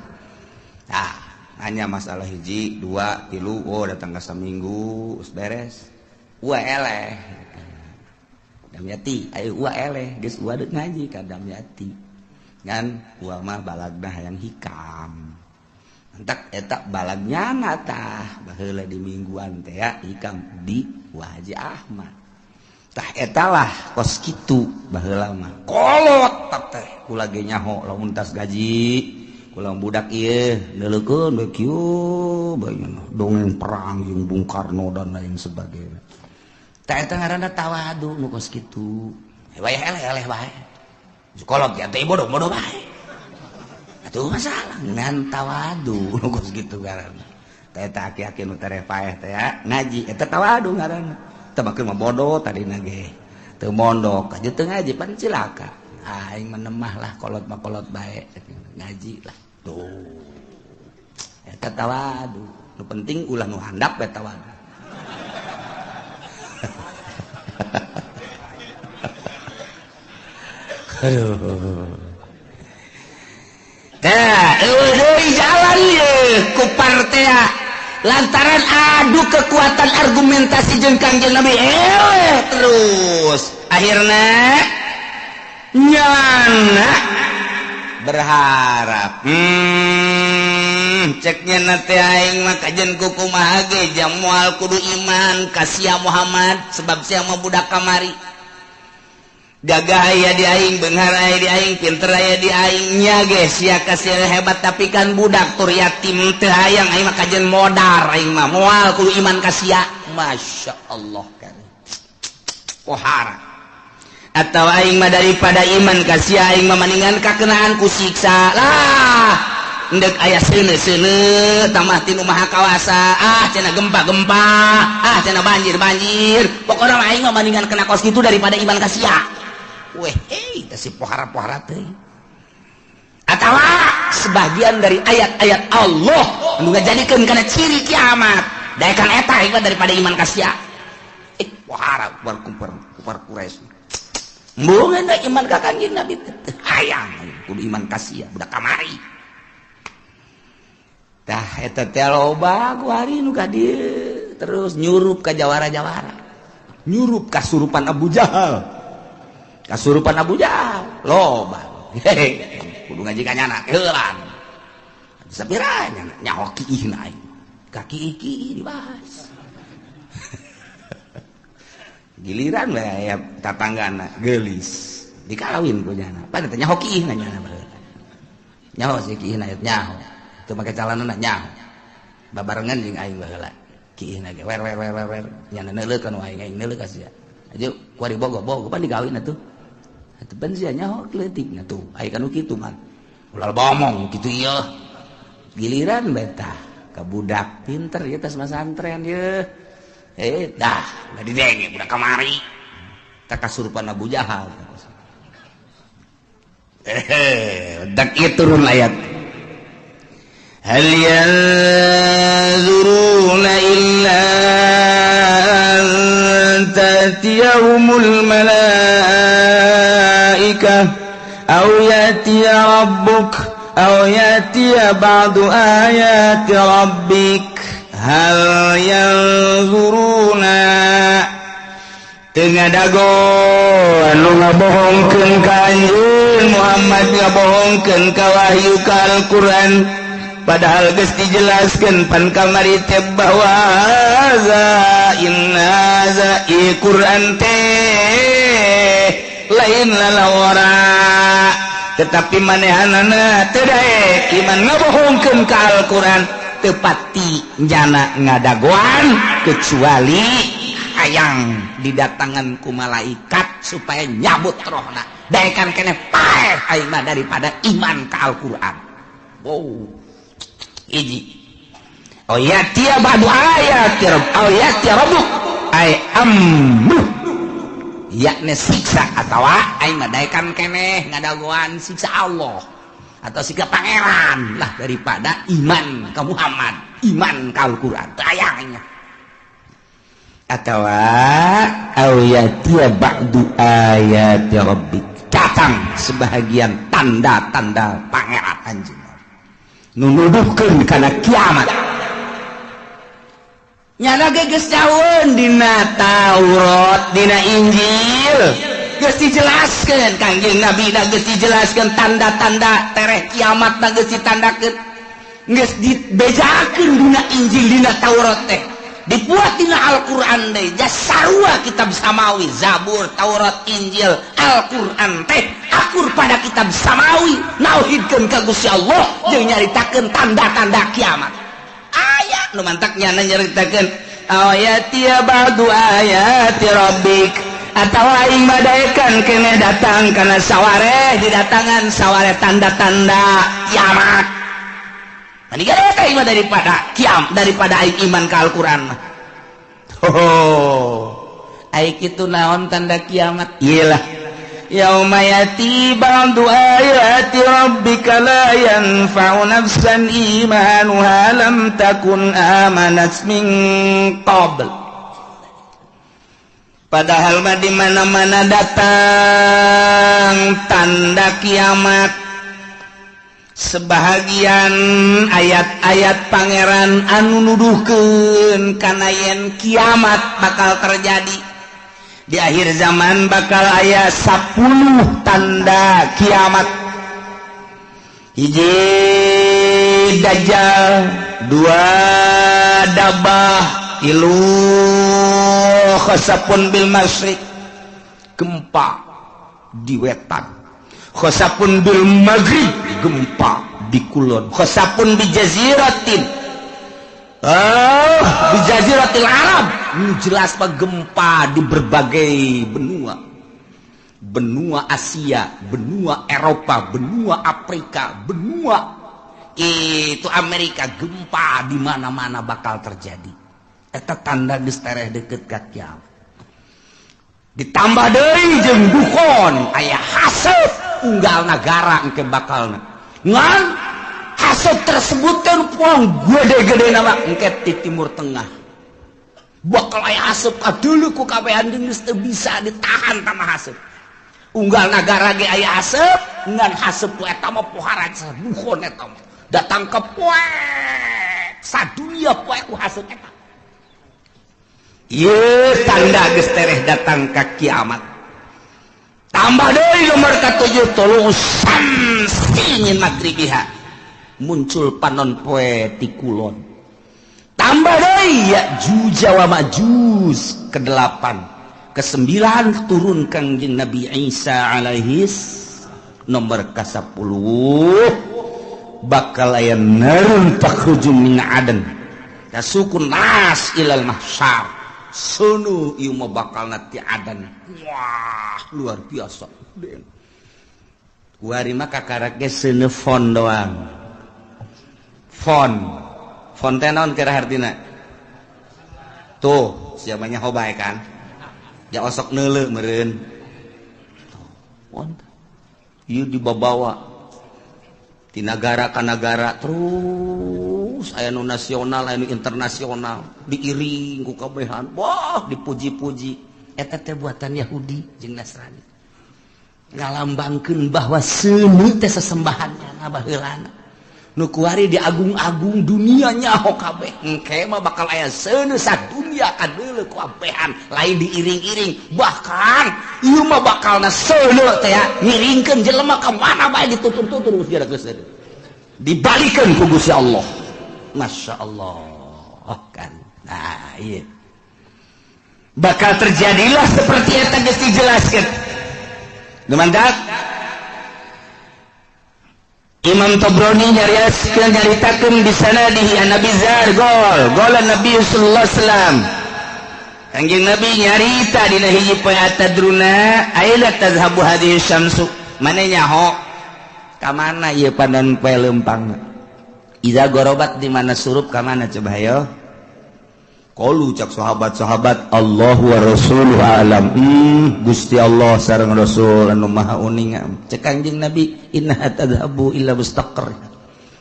Tah, hanya masalah hiji, dua, tilu, oh datang ke seminggu, us beres. Ua eleh. Damyati, ayo ua eleh, geus ua deuk ngaji ka Damyati. Ngan ua mah balagna hayang hikam. Entak eta balagnya tah baheula di mingguan teh ya hikam di Wa Haji Ahmad. Tah etalah kos kitu baheula mah. Kolot teh kula ge nyaho lamun tas gaji. Kula budak ieu neuleukeun we kieu bae dongeng perang jeung Bung Karno dan lain sebagainya. Tah eta ngaranna tawadu nu kos kitu. Wayah eleh-eleh bae. Kolot ya teh bodoh-bodoh bae. Atuh masalah ngan tawadu nu kos kitu ngaranna. Tah eta aki-aki nu tereh paeh teh ngaji eta tawadu ngaranna. Teh makeun mah bodoh tadina ge. Teu mondok aja teu ngaji pan cilaka. Aing menemah lah kolot mah kolot bae ngaji lah. Tuh. Eta tawadu. Nu penting ulah nu handap bae tawadu. Aduh. Tah, eueuh deui jalan ieu ku partea. Lantaran adu kekuatan argumentasi jeung Kangjeng Nabi terus akhirna nyana berharap ceknya nate aing mah kajen ku kumaha ge jang moal kudu iman ka sia Muhammad sebab sia mah budak kamari gagah aya di aing, beunghar aya di aing, pinter aya di aing nya ge sia ka sia hebat tapi kan budak tur yatim teu hayang aing mah kajen modar aing mah moal kudu iman ka sia. Masya Allah kan pohara atau aing mah daripada iman ka sia aing mah maningan kakenaan ku siksa lah endek aya seuneu-seuneu tamah tinu maha kawasa ah cenah gempa-gempa ah cenah banjir-banjir pokona mah aing mah maningan kena kos kitu daripada iman ka sia. Weh, hei, si pohara-pohara teh. Atawa sebagian dari ayat-ayat Allah nu ngajadikeun kana ciri kiamat. Daekan eta ieu daripada iman ka sia. Pohara kupar Quraisy. Embung da iman ka Kangjeng Nabi teh hayang kudu iman ka sia budak kamari. Tah eta teh loba ku hari nu ka dieu terus nyurup ka jawara-jawara. Nyurup kasurupan Abu Jahal. Kasurupan Abu Jahal loba. Kudu ngaji ka nyana heulan. Sapira nyana nyaho kiihna aing. Kaki iki dibahas. Giliran we aya tatanggana geulis. Dikawin ku nyana. Pan teh nyaho kiihna nyana baheula. Nyaho si kiihna nyaho. Teu make calanana nyaho. Babarengan jeung aing baheula. Kiihna ge wer wer wer wer nyana neuleukeun aing aing neuleuh ka sia. Aja kuari bogo-bogo pan dikawin atuh. Atuh pan sia nyaho leutik na tuh. Aya kanu kitu mah. Ulah bomong kitu ieu. Giliran betah ka budak pinter ieu tas masantren ieu. Dah da didenge budak kamari. Tah kasurupan Abu Jahal. Dak ieu turun ayat. Hal yanzuruna illa ta'tiyahumul malaikah aw ya'tiya rabbuk aw ya'tiya ba'du ayati rabbik hal yanzuruna teu ngadago anu ngabohongkeun ka anjeun Muhammad ngabohongkeun ka wahyu ka Al-Qur'an padahal geus dijelaskeun pan kamari teh bahwa za inna za Qur'an teh lain lalawara tetapi manehanana teu daek iman ngabohongkeun ka Al-Qur'an teu pati jana ngadagoan kecuali hayang didatangan ku malaikat supaya nyabut rohna daekan keneh paeh aing mah daripada iman ka Al-Qur'an. Wow. Hiji oh ya tia ba'du ayat oh ya tia rabbuk ay amru yakni siksa atawa aing mah daekan keneh ngadagoan siksa Allah atau siksa pangeran lah daripada iman ka Muhammad iman ka Al-Qur'an tayangnya atawa au ya tia ba'du ayat rabbik datang sebahagian tanda-tanda pangeran anjeun nunuduhkeun kana kiamat nyana ge geus jauheun dina Taurat dina Injil geus dijelaskeun Kangjeng Nabi da geus dijelaskeun tanda-tanda tereh kiamat da geus ditandakeun geus dibejakeun dina Injil dina Taurat teh dibuat dina Al-Qur'an deui sarua kitab samawi Zabur Taurat Injil Al-Qur'an teh akur pada kitab samawi nauhidkeun ka Gusti Allah jeung nyaritakeun tanda-tanda kiamat aya nu mantak nyana nyaritakeun ayati ba'du ayati rabbik atawa aing badaekan keneh datang kana sawareh didatangan sawareh tanda-tanda kiamat. Mendingan daripada kiam daripada aing iman ka Al-Qur'an. Oh, aing kitu naon tanda kiamat? Iyalah. Yauma yati ba'du ayati rabbika la yanfa'u nafsan imanuha lam takun amanat min qabl. Padahal mah di mana-mana datang tanda kiamat, sebahagian ayat-ayat pangeran anu nuduhkeun kana yen kiamat bakal terjadi. Di akhir zaman bakal aya 10 tanda kiamat. Hiji dajjal, dua dabah, tilu khasapun bil masyriq, gempa di wetan, khasapun bil maghrib, gempa di kulon, khasapun bi jaziratin, di jaziratil Arab. Ini jelas pak, gempa di berbagai benua, benua Asia, benua Eropa, benua Afrika, benua itu Amerika, gempa di mana-mana bakal terjadi. Eta tanda geus tereh deket ka kiamat. Ditambah deui jeung dukon, aya haseup unggal nagara engke bakalna. Ngan haseup tersebut kan puang gede-gede nama engke di Timur Tengah. Bakal aya haseup kadeuleu ku kabehan geus teu bisa ditahan tama haseup. Unggal nagara ge aya haseup, ngan haseup ku eta mah pohara dukon eta mah. Datang ke poek sadunia poek ku haseup eta. Ieu tanda geus tereh datang ka kiamat. Tambah deui nomor ka-7, tulu samsi min magribiha, muncul panon poe ti kulon. Tambah deui Ya'juj wa Ma'juj ke-8, ke-9 turun Kangjeng Nabi Isa alaihis, nomor ka-10 bakal aya narun takhruju min adan tasukun nas ilal mahsyar. Sunu ieu mah bakal ti adan. Wah, luar biasa. Kuari mah kakarak ge seuneu fon doang. Fon. Fon teh naon kira hartina? Tuh, siapanya hobae kan? Ja osok neuleu meureun. Fon. Ieu dibabawa ti nagara ka nagara terus aya nu nasional, aya nu internasional, diiring ku kabehan. Wah, dipuji-puji. Eta teh buatan Yahudi jeung Nasrani. Ngalambangkeun bahwa seuneu teh sesembahannya baheulana. Nu kuari diagung-agung dunia nyaho kabeh. Engke mah bakal aya seuneu sadunia kadeuleu ku abehan, lain diiring-iring. Bahkan ieu mah bakalna seuneu teh ngiringkeun jelema ka mana bae ditutur-tutur geus geus seuneu. Dibalikeun ku Gusti Allah. Masya Allah kan. Nah, iya. Bakal terjadilah seperti eta geus dijelaskeun. Lumandak Imam Tabrani nyariaskeun nyaritakeun di sanadihi an Nabi Zar gol gol Nabi sallallahu alaihi wasallam. Kangjeng Nabi nyarita dina hiji poe atadruna aila tazhabu hadhihi syamsu. Mane nyaho ka mana ieu panon poe leumpang? Iza gorobat di mana surup ka mana coba hayo? Qalu cak sahabat-sahabat Allahu wa rasuluhu alam. Gusti Allah sareng Rasul anu maha uninga. Cek Kangjeng Nabi innaha tadhabu illa mustaqar.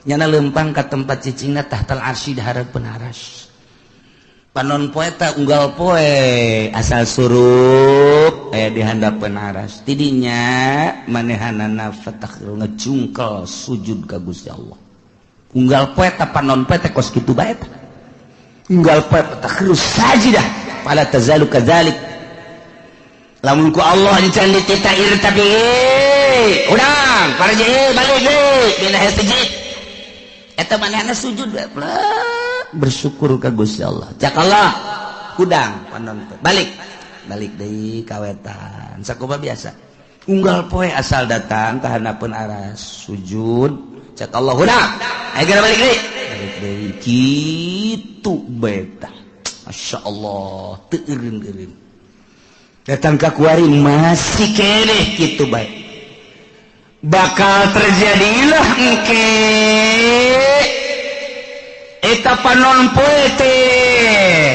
Nyana leumpang ka tempat cicingna tahtal arsy di hareupeun aras. Panon poe ta unggal poe asal surup aya di handapeun aras. Tidinya manehanana fatakhir ngejungkel sujud ka Gusti Allah. Unggal poe ta panon poe teh kos kitu bae ta. Unggal poe takhru sajidah fala tazalu kadzalik. Lamun ku Allah encan ditita irtabi udang paraje balik deui dina sujud. Eta manehna sujud bersyukur ka Gusti Allah. Cak Allah kudang panon poe balik balik deui ka wetan. Sakumaha biasa. Unggal poe asal datang ka handapeun aras sujud. Cak Allah hudang ayo geura balik deui. Balik deui kitu beta. Masya Allah teu eureun-eureun. Datang ka kuari masih keneh kitu bae. Bakal terjadilah engke eta panon poe teh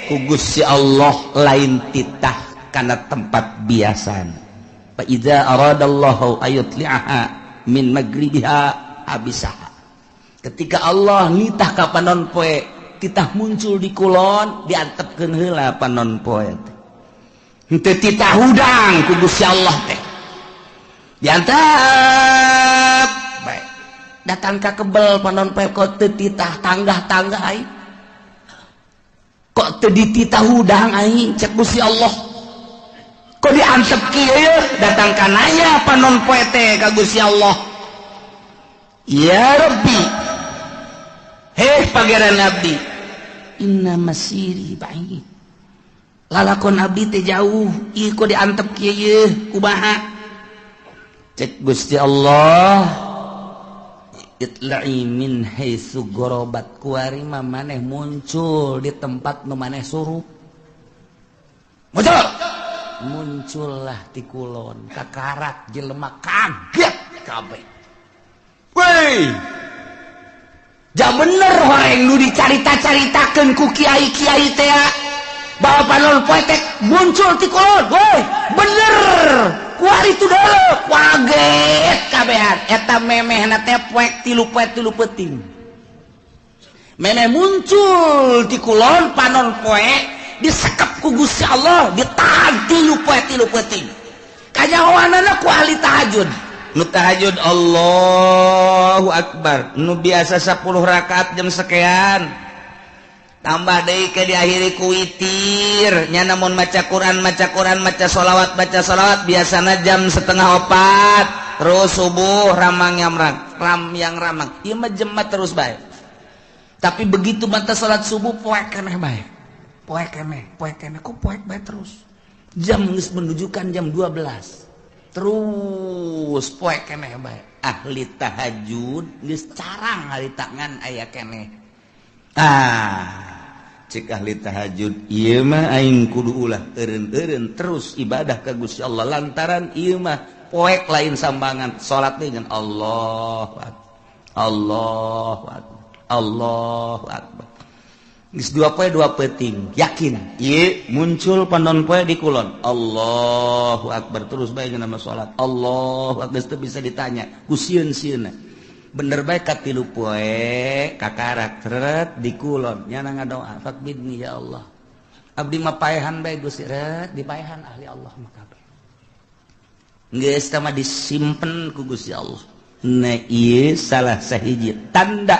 ku Gusti Allah lain titah kana tempat biasana. Fa idza aradallahu ayutli'aha min magribiha habisaha. Ketika Allah nitah ka panon poe titah muncul di kulon, diantepkeun heula panon poe teh. Henteu titah hudang ku Gusti Allah teh. Diantep bae. Datang ka kebel panon poe, kok teu titah tanggah-tanggah aing. Kok teu dititah hudang aing, cek Gusti Allah. Kok diantep kieu? Datang ka nanya panon poe teh ka Gusti Allah. Ya Rabbi, heh Pangeran abdi, inna masiri ba'id, lalakon abdi teh jauh, ieu kok diantep kieu ye, kumaha? Cek Gusti Allah, itla'i min haitsu gharabat, kuari mah maneh muncul di tempat nu maneh suruh. Muncul, muncullah di kulon, kakarak jelema kaget kabeh. Woi, ja bener horeng nu dicarita-caritakeun ku kiai-kiai teh bahwa panon poe teh muncul ti kulon. Woi, bener. Kuari itu dulu kaget kabehan. Eta memehna teh poek 3 poe 3 peuting. Memeh muncul di kulon panon poe, disekep ku Gusti Allah, ditahan 3 poe 3 peuting. Kanyahoanana ku ahli tahajud. Nu tahajud Allahu Akbar, nu biasa 10 rakaat jam sekian tambah deui ke diakhiri ku witir nya, namun maca Quran, maca Quran, maca sholawat, baca sholawat biasana jam 3.30, terus subuh ramang yang ram yang ramang, ieu mah jemat terus bae. Tapi begitu mata salat subuh poek keneh bae, poek keneh, poek keneh, kok poek bae terus, jam geus menunjukkan jam 12 terus poek keneh bae. Ahli tahajud geus carang ahli tangan aya keneh. Ah, cek ahli tahajud, ieu mah aing kudu ulah eureun-eureun terus ibadah ka Gusti Allah, lantaran ieu mah poek lain sambangan salat dengan Allahu Akbar, Allahu Akbar, Allahu Akbar. Geus 2 poe 2 peuting, yakin ieu muncul panon poe di kulon, Allahu Akbar terus bae nama salat, Allahu Akbar, geus teu bisa ditanya ku sieun-sieunna. Bener bae ka 3 poe kakarak tret di kulon, nyana ngadoa, faqbidni ya Allah, abdi mah paehan bae Gusti, ret dipaehan ahli Allah mah kabeh. Geus tah mah disimpen ku Gusti Allah. Nah, ieu salah sahiji tanda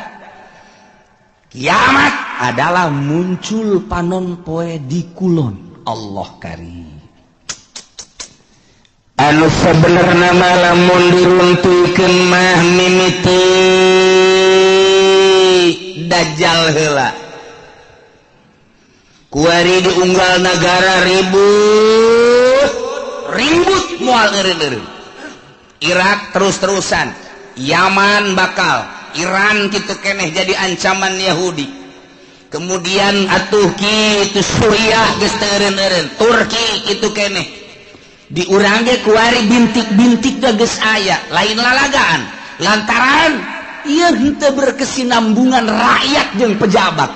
kiamat adalah muncul panon poe di kulon. Allah karim. Anu sebenarnya lamun diruntuhkeun mah mimiti Dajjal heula. Kuari diunggal nagara ribut, ribut moal eureun-eureun. Irak terus-terusan, Yaman bakal, Iran kitu keneh jadi ancaman Yahudi. Kemudian atuh kitu Suriah geus teu eureun-eureun, Turki kitu keneh. Di urang ge kuari bintik-bintik geus aya, lain lalagaan. Lantaran ieu henteu berkesinambungan rakyat jeung pejabat.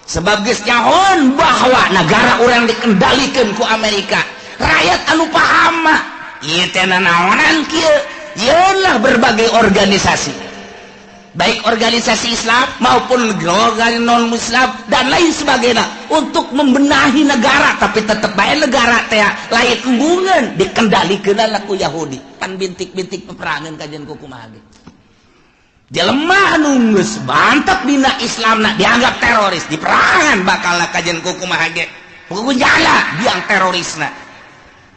Sebab geus nyahoan bahwa negara urang dikendalikan ku Amerika. Rakyat anu paham mah ieu teh nanaonan kieu, yeunlah berbagai organisasi, baik organisasi Islam maupun organisasi non Muslim dan lain sebagainya, untuk membenahi negara. Tapi tetep bae negara teh lain embungeun dikendalikeun lah ku Yahudi. Pan bintik-bintik peperangan kajian ku kumaha ge. Jelema anu geus mantep dina Islamna dianggap teroris, diperangan bakal kajian ku kumaha ge. Hukum jala biang terorisna.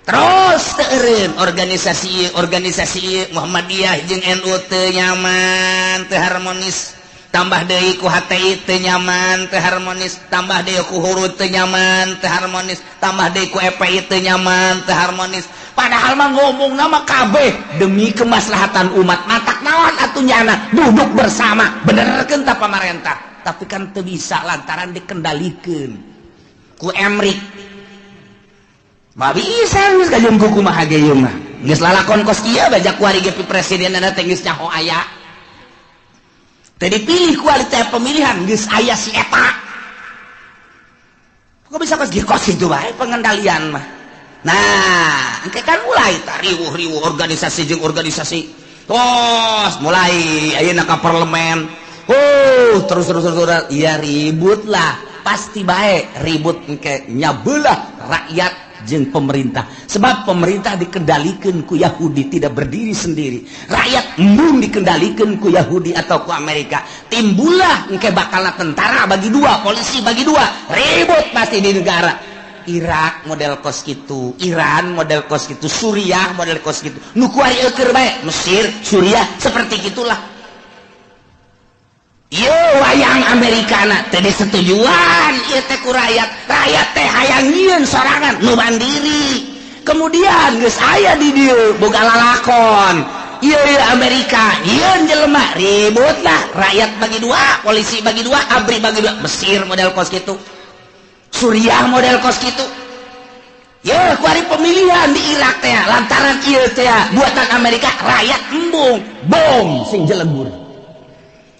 Terus teu eureun organisasi ieu, organisasi ieu Muhammadiyah jeung NU teu nyaman, teu harmonis. Tambah deui ku HTI teu nyaman, teu harmonis. Tambah deui ku Hurud teu nyaman, teu harmonis. Tambah deui ku EPI teu nyaman, teu harmonis. Padahal mah ngomong nama kabeh demi kemaslahatan umat. Matak naon atuh nyana duduk bersama, benerkeun ta pamarentah. Tapi kan teu bisa lantaran dikendalikeun ku Emrik. Mah bisa geus kajeun ku kumaha ge ieu mah. Geus lalakon kos kieu bajak kuari ge presidenna teh geus nyaho aya. Teu dipilih kualitas pemilihan geus aya si eta. Kok bisa kos kieu, kos kitu bae pengendalian mah. Nah, engke kan mulai tah riwuh-riwuh organisasi jeung organisasi. Tos mulai ayeuna ka parlemen. Oh, terus terus terus, terus. Ya ribut lah, pasti baik ribut engke nyabelah rakyat jeung pemerintah. Sebab pemerintah dikendalikan ku Yahudi, tidak berdiri sendiri. Rakyat embung dikendalikan ku Yahudi atau ku Amerika. Timbullah engke bakal tentara bagi dua, polisi bagi dua, ribut pasti di negara. Irak model kos gitu, Iran model kos gitu, Suriah model kos gitu. Nu kuari eueur bae, Mesir, Suriah seperti gitulah. Ieu wayang Amerikana teh disetujuan ieu teh ku rakyat. Rakyat teh hayang nyieun sorangan nu mandiri. Kemudian geus aya di dieu boga lalakon. Ieu ieu Amerika, nyieun jelema ribut lah, rakyat bagi dua, polisi bagi dua, ABRI bagi dua, Mesir model kos gitu. Suriah model kos gitu. Ya, kuari pemilihan di Irak teh lantaran ieu teh buatan Amerika, rakyat embung, bom sing jelegur.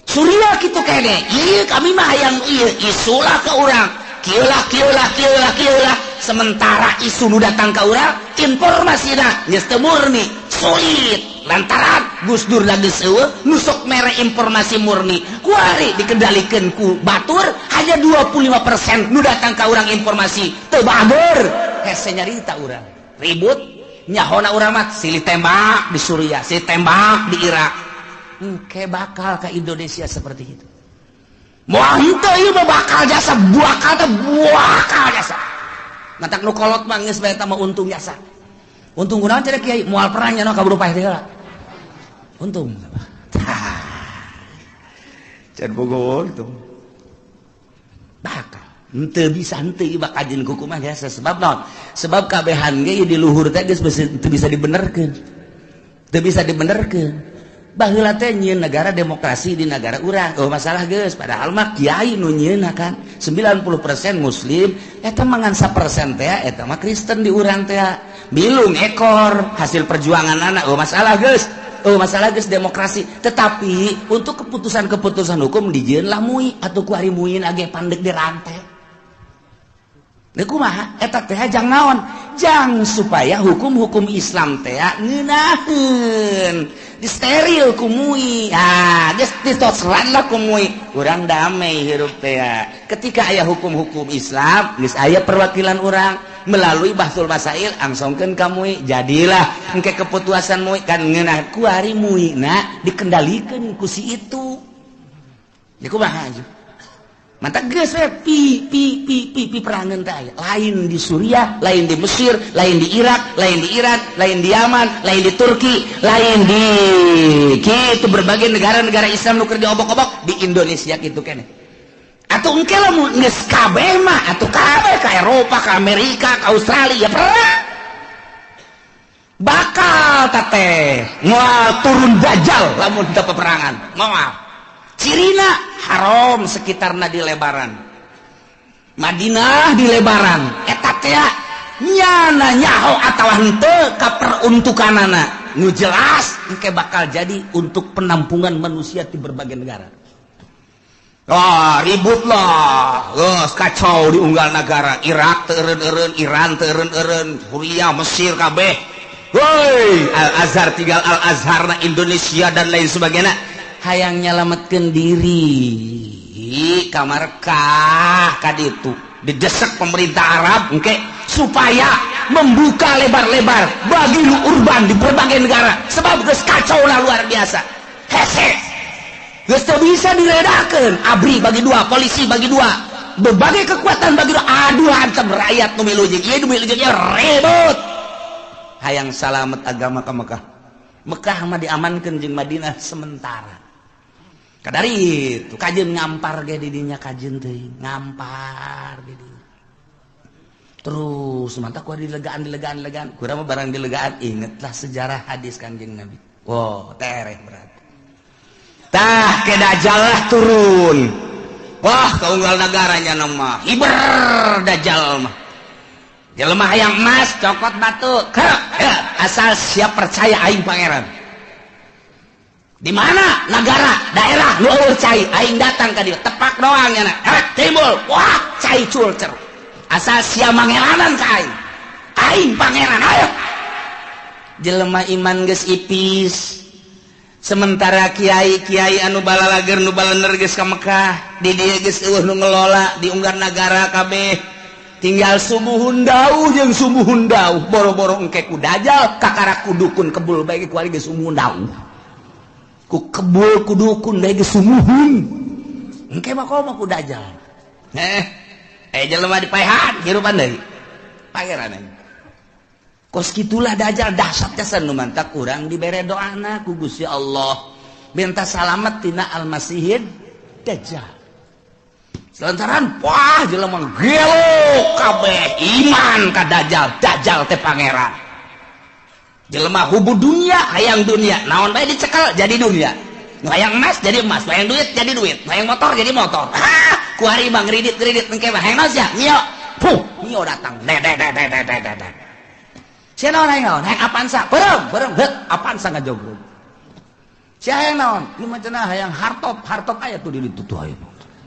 Suriah gitu kene, iya kami mah hayang ieu isulah ke urang. Kieu lah, kieu lah, kieu lah, kieu lah. Sementara isu nu datang ke urang, informasina geus teu murni, sulit. Lantaran Gus Dur lagi eueuh nu sok mere informasi murni. Kuari dikendalikan ku batur hanya 25% nu datang ka urang informasi teu bager. Hese nyarita urang. Ribut nyahona urang mah silih tembak di Suriah, silih tembak di Irak. Engke bakal ke Indonesia seperti itu. Moal henteu ieu mah bakal jasa, bakal teh bakal jasa. Matak nu kolot mah geus bae eta mah untung jasa. Untung kunaon cenah kiai moal perang nya kaburu paeh teh heula. Untung. Can bogo itu. Bakal henteu bisa henteu ieu bakal kajeun kumaha jasa sebab naon? Sebab kabehan ge di luhur teh geus teu bisa dibenerkeun. Teu bisa dibenerkeun. Baheula teh nyieun negara demokrasi di negara urang. Oh masalah geus, padahal mah kiai nu nyieunna kan 90% muslim, eta mah ngan 1% teh eta mah Kristen di urang teh. Bilung ekor hasil perjuangan anak. Oh masalah geus. Oh masalah geus demokrasi. Tetapi untuk keputusan-keputusan hukum dijieun lah MUI atau ku ari MUI age pandek di rantai. Deuk kumaha eta teh jang naon? Jang supaya hukum-hukum Islam teh ngeunaheun. Disteril ku MUI. Ah, geus ditosran lah ku MUI. Urang damai hirup teh. Ketika aya hukum-hukum Islam, geus aya perwakilan urang melalui Bahtsul Masail angsongkeun ka MUI. Jadilah engke keputusan MUI kan ngeunah ku ari MUI na dikendalikeun ku si itu. Ya kumaha aja. Mantap geus we pi pi pi pi pi perangan teh aya. Lain di Suriah, lain di Mesir, lain di Irak, lain di Iran, lain di Yaman, lain di Turki, lain di kitu berbagai negara-negara Islam nu keur diobok-obok di Indonesia kitu keneh. Atuh engke lamun geus kabeh mah atuh kabeh ka Eropa, ka Amerika, ka Australia ya perang. Bakal teteh moal turun dajjal lamun teu peperangan. Moal. Cirina haram sekitarna di lebaran. Madinah di lebaran. Eta teh nyana nyaho atawa henteu ka peruntukanana. Nu jelas engke bakal jadi untuk penampungan manusia di berbagai negara. Wah, ribut lah. Geus kacau di unggal negara. Irak teu eureun-eureun, Iran teu eureun-eureun, Suriah, Mesir kabeh. Woi, Al Azhar tinggal Al Azhar na Indonesia dan lain sebagainya. Hayang nyelametkeun diri ka Makkah ka ditu didesak pemerintah Arab engke supaya membuka lebar-lebar bagi nu urban di berbagai negara sebab geus kacau lah luar biasa. Hese geus teu bisa diredakeun, ABRI bagi dua, polisi bagi dua, berbagai kekuatan bagi dua, aduh hantem rakyat nu milu jeung ieu nu milu jeung ieu ribut. Hayang salamet agama ka Mekah. Mekah mah diamankeun jeung Madinah sementara. Kadari itu kajeun ngampar ge di dinya kajeun teuing, ngampar di dinya. Terus mantap ku dilegaan dilegaan dilegaan. Kurang mah barang dilegaan ingetlah sejarah hadis Kanjeng Nabi. Wow, tereh berarti. Tah ke dajjal lah turun. Wah, kaunggal negaranya nama hiber dajjal mah. Jelema hayang emas cokot batu. Kerek, ya, asal siap percaya aing pangeran. Di mana negara, daerah nu eueuh cai, aing datang ka dieu, tepak doang nya na. Timbul, wah, cai culcer. Asal sia mangelanan ka aing. Aing pangeran, ayo. Jelema iman geus ipis. Sementara kiai-kiai anu balalager nu balener geus ka Mekah, di dieu geus eueuh nu ngelola di unggar nagara kabeh. Tinggal sumuhun dauh jeung sumuhun dauh, boro-boro engke ku dajal kakara ku dukun kebul bae ku ari geus sumuhun dauh. Ku kebul ku dukun bae geus sumuhun. Engke mah komo ku dajal. Jelema dipaehan hirupan deui. Pangeran aing. Kos kitulah dajal dahsyat jasa nu mantak urang dibere doana ku Gusti Allah minta salamet tina Almasihid Dajjal. Lantaran wah jelema gelo kabeh iman ka Dajjal, Dajjal teh pangeran. Jelema hubu dunia, hayang dunia, naon bae dicekel jadi dunia. Nu hayang emas jadi emas, hayang duit jadi duit, hayang motor jadi motor. Ah, ku ari mah ngridit-ngridit engke mah hayang naon sia? Mio. Puh, mio datang. De de de de de de de. Sia naon hayang naon? Hayang Avanza, beureum, beureum, heut, Avanza ngajogrog. Sia hayang naon? Ieu mah cenah hayang hartop, hartop aya tuh di ditu tuh aya.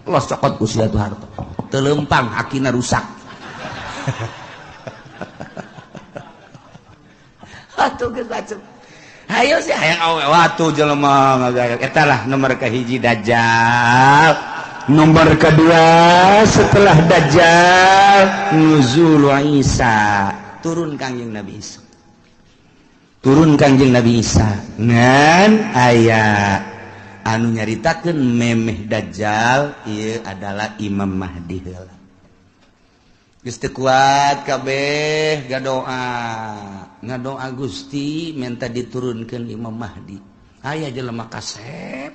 Los cokot ku sia tuh hartop. Teu leumpang akina rusak. Atuh geus bacem. Hayo sia hayang awe watu jelema ngagaya. Eta lah nomor kahiji Dajjal. Nomor kedua setelah Dajjal nuzul Isa. Turun Kangjeng Nabi Isa. Turun Kangjeng Nabi Isa ngan aya anu nyaritakeun memeh Dajjal ieu adalah Imam Mahdi heula. Geus teu kuat kabeh gadoa. Ngadoa Gusti minta diturunkeun Imam Mahdi. Aya jelema kasep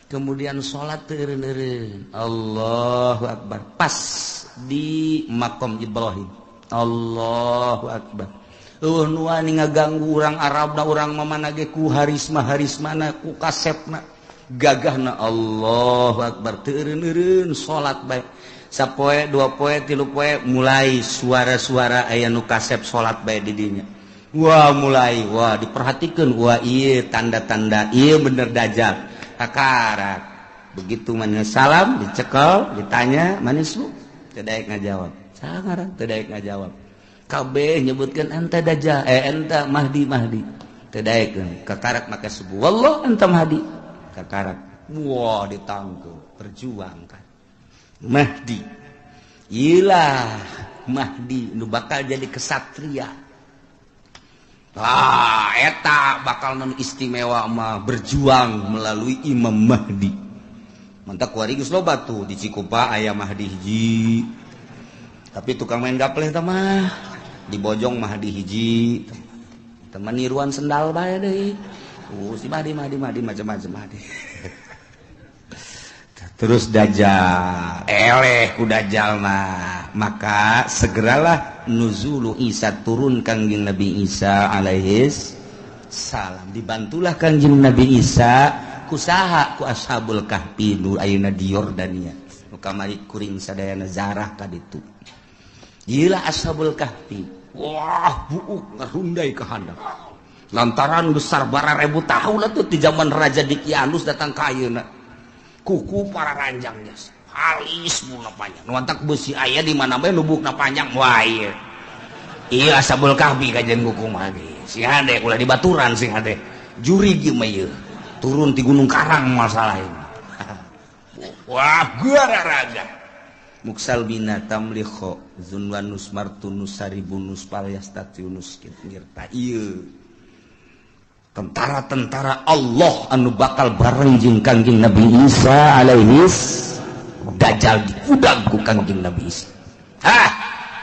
kemudian salat teu eureun-eureun. Allahu akbar. Pas di makom Ibrahim. Allahu akbar. Eueuh nu wani ngaganggu urang Arabna urang mamana ge ku harisma-harismana ku kasepna gagahna. Allahu akbar. Teu eureun-eureun salat bae. Sapoe, dua poe, tilu poe mulai suara-suara aya nu kasep salat bae di dinya. Wah mulai, wah diperhatikeun, wah ieu tanda-tanda ieu bener Dajjal. Kakarak. Begitu manis salam dicekel, ditanya manis bu, teu daek ngajawab. Sangaran teu daek ngajawab. Kabeh nyebutkeun anta Dajjal, anta Mahdi Mahdi. Teu daekeun. Kakarak maka subuh. Wallah anta Mahdi. Kakarak. Wah ditangkep, perjuangkan. Mahdi. Iyalah Mahdi nu bakal jadi kesatria. Ah, eta bakal non istimewa mah berjuang melalui Imam Mahdi. Mantak kuari geus loba tuh di Cikupa aya Mahdi hiji. Tapi tukang main gapleh tah mah di Bojong Mahdi hiji. Teman niruan sendal bae deui. Si Mahdi Mahdi Mahdi macam-macam Mahdi. Terus Dajjal, eleh ku Dajjal mah. Maka segeralah nuzulu Isa, turun Kangjeng Nabi Isa alaihis salam. Dibantulah Kangjeng Nabi Isa kusaha ku Ashabul Kahfi nu ayeuna di Yordania. Nu kamari kuring sadayana zarah ka ditu. Ieu Ashabul Kahfi. Wah, buuk ngarundai ka handap. Lantaran besar bara ribu tahun atuh di zaman Raja Dikianus datang ka ayeuna. Kuku para ranjang jas halis mula panjang nuantak besi aya di mana bae lubukna panjang wah ieu ieu Ashabul Kahfi kajian kuku mah ge sing hade ulah dibaturan sing hade jurig ieu mah ieu turun ti Gunung Karang masalah ieu wah gara raga muksal bina tamlikho zunwanus martunus saribunus palyastatiunus ngirta ieu tentara-tentara Allah anu bakal bareng jeung Kangjeng Nabi Isa alaihis Dajjal diudang ku Kangjeng Nabi Isa. Hah,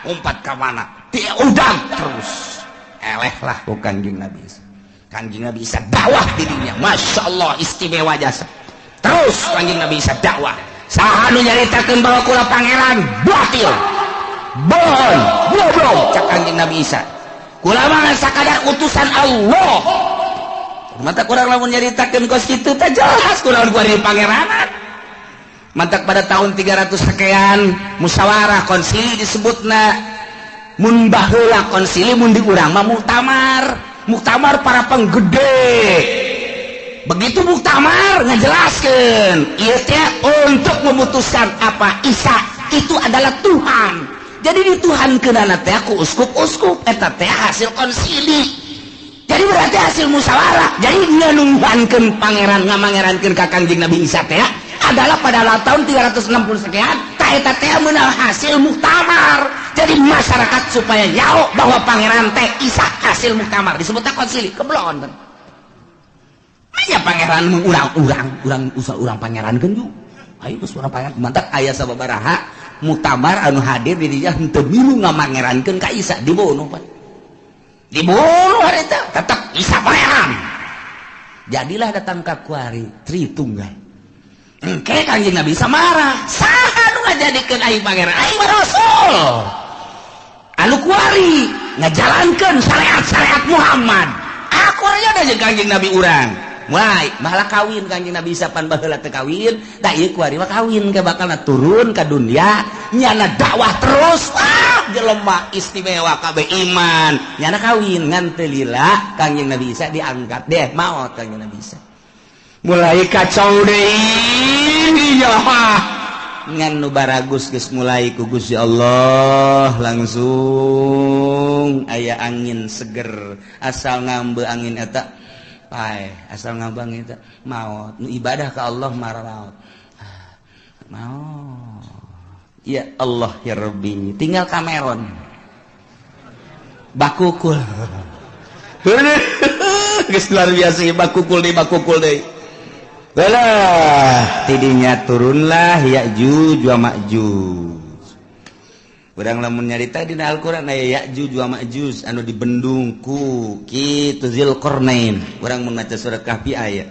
umpat ka mana? Diudang terus. Eleh lah ku Kangjeng Nabi Isa. Kangjeng Nabi Isa dakwah dirinya. Masya Allah istimewa jasa. Terus Kangjeng Nabi Isa dakwah. Saha nu nyaritakeun bahwa kula pangeran batil. Bohong, goblok cak Kangjeng Nabi Isa. Kula mah sakadar utusan Allah. Mata kurang lamun nyaritakeun kos kitu teh jelas kurang gua di pangeranan. Mantak pada tahun 300 sekian musyawarah konsili disebutna. Mun baheula konsili mun di urang mah muktamar. Muktamar para penggede. Begitu muktamar ngajelaskeun ieu teh untuk memutuskan apa Isa itu adalah Tuhan. Jadi dituhankeunana teh ku uskup-uskup eta teh hasil konsili. Jadi berarti hasil musyawarah. Jadi ngenuhankeun pangeran, ngamangerankeun ka Kangjeng Nabi Isa teh adalah pada tahun 360 sekian. Tah, eta teh meunang hasil muktamar. Jadi masyarakat supaya nyaho bahwa pangeran teh Isa hasil muktamar, disebutnya konsili. Keblon kan. Nya pangeran urang-urang, urang usah urang pangeran kan yuk. Ayo geus urang pangeran. Mantap, aya sababaraha muktamar anu hadir di dinya henteu milu ngamangerankeun ka Isa, dibunuh, Pak. Dibunuh harita, tetap Isa pangeran. Jadilah datang ka kuari Tritunggal. Engke Kangjeng Nabi Isa marah. Saha nu ngajadikeun aing pangeran? Aing mah rasul. Anu kuari ngajalankeun syariat-syariat Muhammad. Aku aja jeung Kangjeng Nabi urang. Wah, malah kawin Kangjeng Nabi Isa, pan baheula teu kawin, da ieu kuari mah kawin ke bakalna turun ka dunia, nyana dakwah terus. Wah, jelema istimewa kabeh iman. Nyana kawin ngan teu lila Kangjeng Nabi Isa diangkat deh, maot Kangjeng Nabi Isa. Mulai kacau deui ya. Ngan nu baragus geus mulai ku Gusti Allah langsung aya angin seger, asal ngambe angin eta pae, asal ngabang itu maot. Nu ibadah ke Allah marah maot. Ah, maot. Ya Allah ya Rabbi, tinggal Cameron bakukul. Geus luar biasa, bakukul deui, bakukul deui. Lah, tidinya turunlah Ya'juj wa Ma'juj. Urang lamun nyarita dina Al-Qur'an aya Ya'juj wa Ma'juj anu dibendung ku kitu Zulkarnain. Urang mun maca surat Kahfi aya.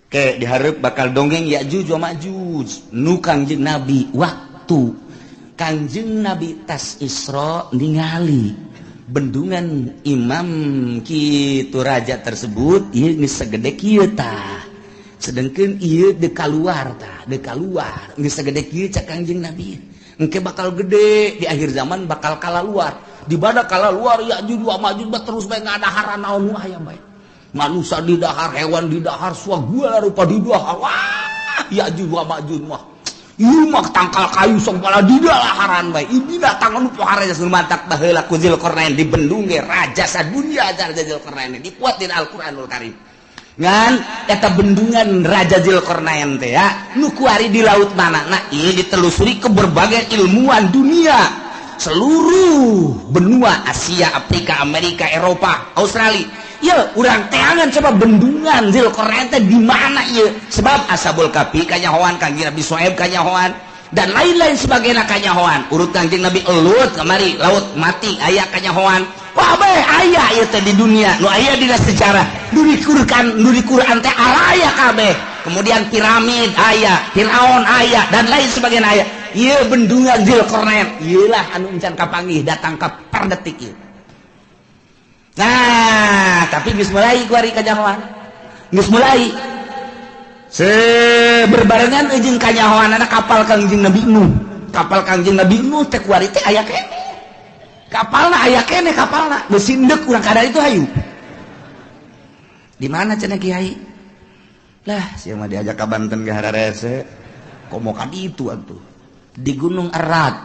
Ke dihareup bakal dongeng Ya'juj wa Ma'juj nu Kangjeng Nabi, waktu Kangjeng Nabi tas Isra ningali bendungan imam kitu raja tersebut, ieu geus sagede kieu tah. Sedangkan ieu dek kaluar tah, dek kaluar geus sagede kieu. Cak Kangjeng Nabi, engke bakal gede di akhir zaman, bakal kalaluar. Di mana kalaluar Ya'juj wa Ma'juj terus bae ngadaharan naon nu aya bae. Manusia di dahar, hewan di dahar, segala rupa di dahar. Wah, Ya'juj wa Ma'juj mah ieu mah tangkal kayu sok pala di dalaharan bae. Ieu binatang anu pohara geus mantak baheula ku Zulkarnain dibendung ge raja sadunya. Raja Zulkarnain dipuat di Al-Qur'anul Karim. Ngan eta bendungan Raja Zulkarnain teh ya nu kuari di laut mana? Nah, ini ditelusuri ke berbagai ilmuwan dunia, seluruh benua Asia, Afrika, Amerika, Eropa, Australia. Ya, urang teangan coba bendungan Zulkarnain teh di mana ieu, sebab Ashabul Kahfi kanyahoan, Kangjeng Nabi Soeb kanyahoan, dan lain-lain sebagainya kanyahoan. Urut Kangjeng Nabi Lut kamari laut mati aya kanyahoan. Wah, bae aya ieu teh di dunia nu aya dina sejarah nu di Quran, nu di Quran teh araya kabeh. Kemudian piramid aya, Firaun aya, dan lain sebagainya aya. Ieu bendungan Zulkarnain ieu lah anu encan kapanggih datang ka per detik ieu. Nah, tapi geus mulai kuari kanyahoan, geus mulai se berbarengan jeung kanyahoan anak kapal Kangjeng Nabi Nuh. Kapal Kangjeng Nabi Nuh teh kuari teh aya keneh kapalna, aya keneh kapalna. Geus sindek urang kada itu. Hayu, di mana cenah, Kiai? Lah, sia mah diajak ka Banten ge hararese, komo ka ditu atuh. Di Gunung Ararat,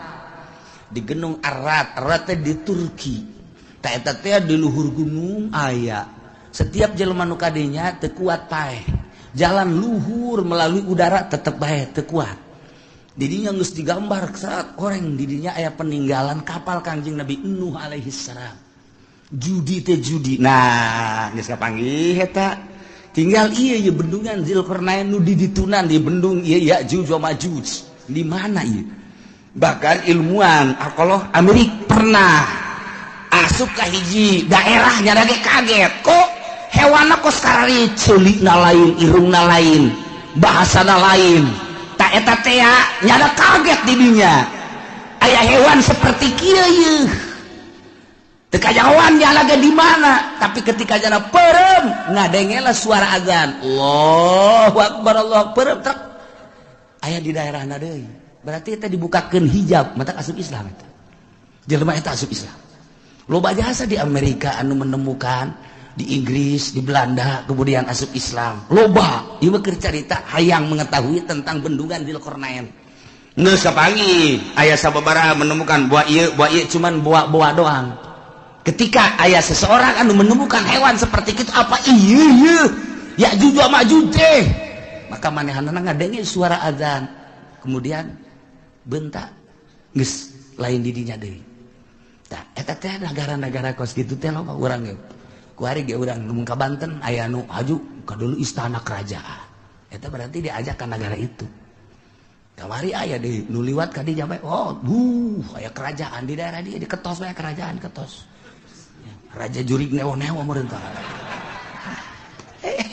di Gunung Ararat. Ararat teh di Turki. Tak, eta teh di luhur gunung aya. Setiap jelema nu kadinya teu kuat paeh. Jalan luhur melalui udara tetep bae teu kuat. Didinya geus digambar saat orang didinya aya peninggalan kapal Kangjeng Nabi Nuh alaihi salam. Judi teh judi. Nah, geus kapanggih eta. Tinggal iya ieu bendungan Zulkarnain nu di ditunan di bendung ieu Ya'juj wa Ma'juj. Di mana ieu? Bahkan ilmuwan arkeolog Amerika pernah asup ka hiji daerah, nyana ge kaget, kok hewanna kos karari, ceulikna lain, irungna lain, bahasana lain. Tak, eta teh nyana kaget di dinya aya hewan seperti kieu ieu. Teu kanyahoan nyana ge di mana, tapi ketika nyana perem ngadengela suara azan, Allahu Akbar, Allah perem truk aya di daerahna deui. Berarti eta dibukakeun hijab, mata asup Islam eta. Jelema eta asup Islam. Loba jasa di Amerika anu menemukan, di Inggris, di Belanda, kemudian asup Islam. Loba ieu mah keur carita hayang mengetahui tentang bendungan Zulkarnain. Geus kapanggih aya sababaraha menemukan buah ieu cuman buah-buah doang. Ketika aya seseorang anu menemukan hewan seperti itu apa ieu Ya'juj wa Ma'juj teh, maka manehanna ngadenge suara azan. Kemudian bentak geus lain di dinya deui. Tah eta teh negara-negara kos kitu teh loba urang ge. Kuari ge urang mun ka Banten aya nu haju ka dulu istana kerajaan. Eta berarti diajak ka negara itu. Kamari aya di nu liwat ka dinya bae, oh aya kerajaan di daerah dia diketos bae kerajaan ketos. Raja jurig neo-neo meureun tah.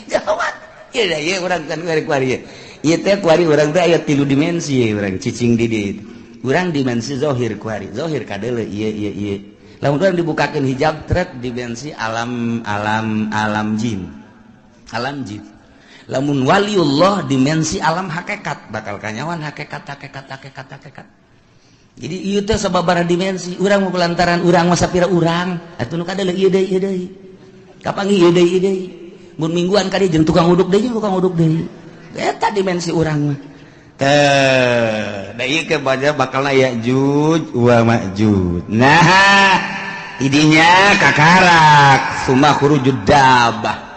Jawab. Ieu da ieu urang kan kuari. Ieu teh kuari urang teh aya 3 dimensi urang cicing di dieu. Urang dimensi zahir kuari, zahir kadeuleu ieu ieu ieu. Lamun urang dibukakeun hijab trek dimensi alam alam alam jin. Alam jin. Lamun waliullah dimensi alam hakikat, bakal kanyawan hakikat hakikat hakikat hakikat. Jadi ieu teh sababaraha dimensi, urang mah lantaran urang mah sapira urang, atuh nu kadeuleu ieu deui ieu deui. Kapanggih ieu deui ieu deui. Mun mingguan ka dieu jeung tukang uduk deui tukang uduk deui. Eta dimensi urang mah. Teh, da ieu ke baca bakalna Ya'juj wa Ma'juj. Nah, idinya kakarak summa khurujud dabah.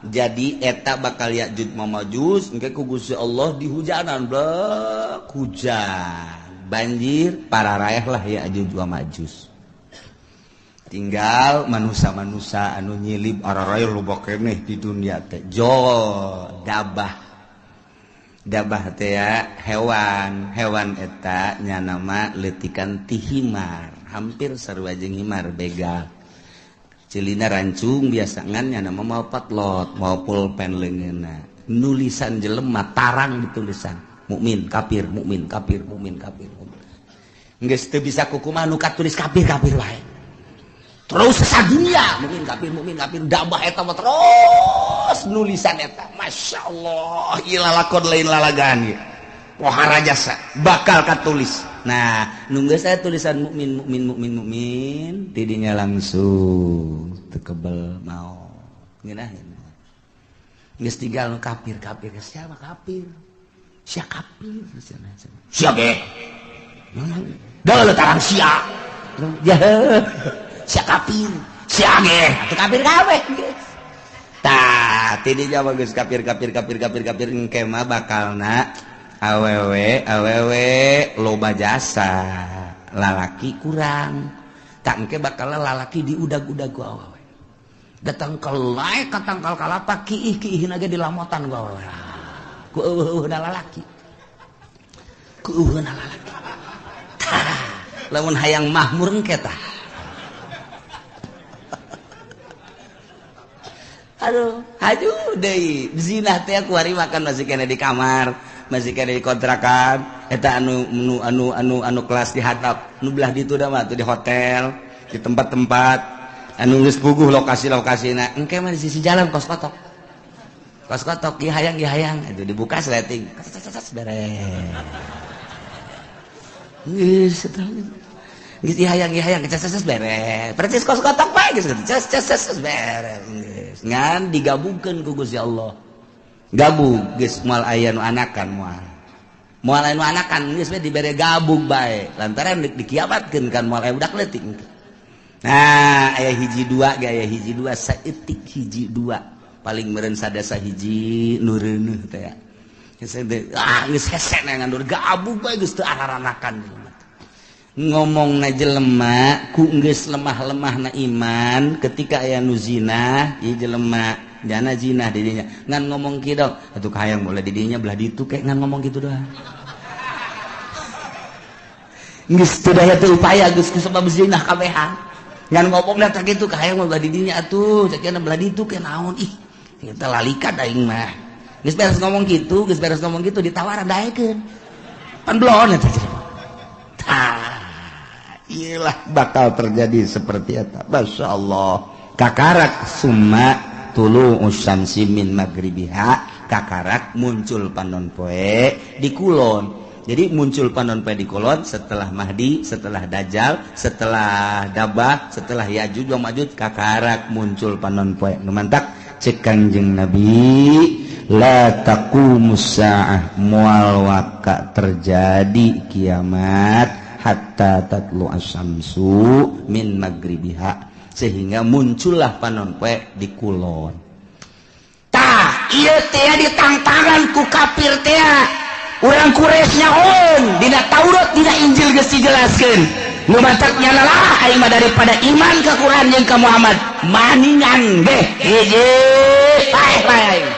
Jadi eta bakal Ya'juj wa Ma'juj engke ku Gusti Allah dihujanan blek hujan. Banjir pararaeh lah Ya'juj wa Ma'juj. Tinggal manusia-manusia anu nyilib araraeh loba keneh di dunia teh. Jo dabah. Dabah teh ya hewan, hewan eta nya nama leutikan ti himar, hampir sarua jeung himar begal. Celina rancung biasa ngan nya nama mau patlot, mau pulpen leungeunna. Nulisan jelema tarang ditulisan. Mukmin, kafir, mukmin, kafir, mukmin, kafir. Geus teu bisa kukumaha nu katulis kafir, kafir wae. Terus sadunia mukmin, kafir, mukmin, kafir, dabah eta mah terus nulisan eta. Masya Allah, ieu lalakon lain lalagaan ieu. Pohara jasa bakal katulis. Nah, nunggu saya tulisan mukmin, mukmin, mukmin, mukmin, tidinya langsung teu kebel mau. Ngeunaheun. Geus tinggal nu kafir, kafir siapa kafir? Sia kafir sia ge. Dah tarang sia. Ya. Sia kafir, sia ge, atuh kafir kabeh geus. Tah, tidinya mah geus kafir kafir kafir kafir kafir engke mah bakalna awewe awewe loba jasa, lalaki kurang. Tak engke bakal lalaki diudag-udag ku awewe. Datang ke lae ka tangkal kalapa kiih-kiihna ge dilamotan ku awewe. Ku eueuh-eueuhna lalaki. Ku eueuhna lalaki. Tah, lamun hayang mahmur engke tah. Aduh, aduh deui. Zina teh kuari makan masih kena di kamar, masih kena di kontrakan, eta anu anu anu anu anu kelas di hatap, nu belah ditu da mah tuh di hotel, di tempat-tempat anu geus puguh lokasi-lokasina. Engke mah di sisi jalan kos kotok. Kos kotok ieu hayang ieu hayang, itu dibuka sleting. Beres. Geus eta. Geus ieu hayang ieu hayang ces beres. Percis kos kotok bae geus ces ces ces beres. Geus ngan digabungkeun ku Gusti Allah. Gabung geus moal aya nu anakan moal. Moal aya nu anakan geus we dibere gabung bae. Lantaran dikiamatkeun kan moal aya budak leutik. Nah, aya hiji dua ge aya hiji dua saeutik hiji dua. Paling meureun sadasa hiji nu reuneuh teh. Geus ah geus hese ngan gabung bae geus teu araranakan. Ngomong na jelema ku geus lemah-lemah na iman ketika aya nu zina ieu jelema jana zina di dinya ngan ngomong kieu atuh kahayang boleh di dinya belah ditu kayak ngan ngomong kitu doang geus teu daya teu upaya geus kusabab zina kabehan ngan ngomong da kitu kahayang belah di dinya atuh cek belah ditu ke naon ih kita lalikan aing mah geus beres ngomong kitu geus beres ngomong kitu ditawaran daekeun pan belon eta tah iyalah bakal terjadi seperti eta. Masya Allah. Kakarak summa tulu usyamsi min magribiha. Kakarak muncul panon poe di kulon. Jadi muncul panon poe di kulon setelah Mahdi, setelah Dajjal, setelah Dabah, setelah Ya'juj wa Ma'juj, kakarak muncul panon poe. Nu mantak Cek Kangjeng Nabi, la taqumus saah, moal waka terjadi kiamat hatta tatlu asyamsu min magribiha, sehingga muncullah panon poe di kulon. Tah ieu teh ditangtangan ku kafir teh urang Quraisy nyaon dina Taurat dina Injil geus dijelaskeun nu matak nyana lah aing mah daripada iman ka Quran jeung ka Muhammad maningan beh hiji paeh bae aing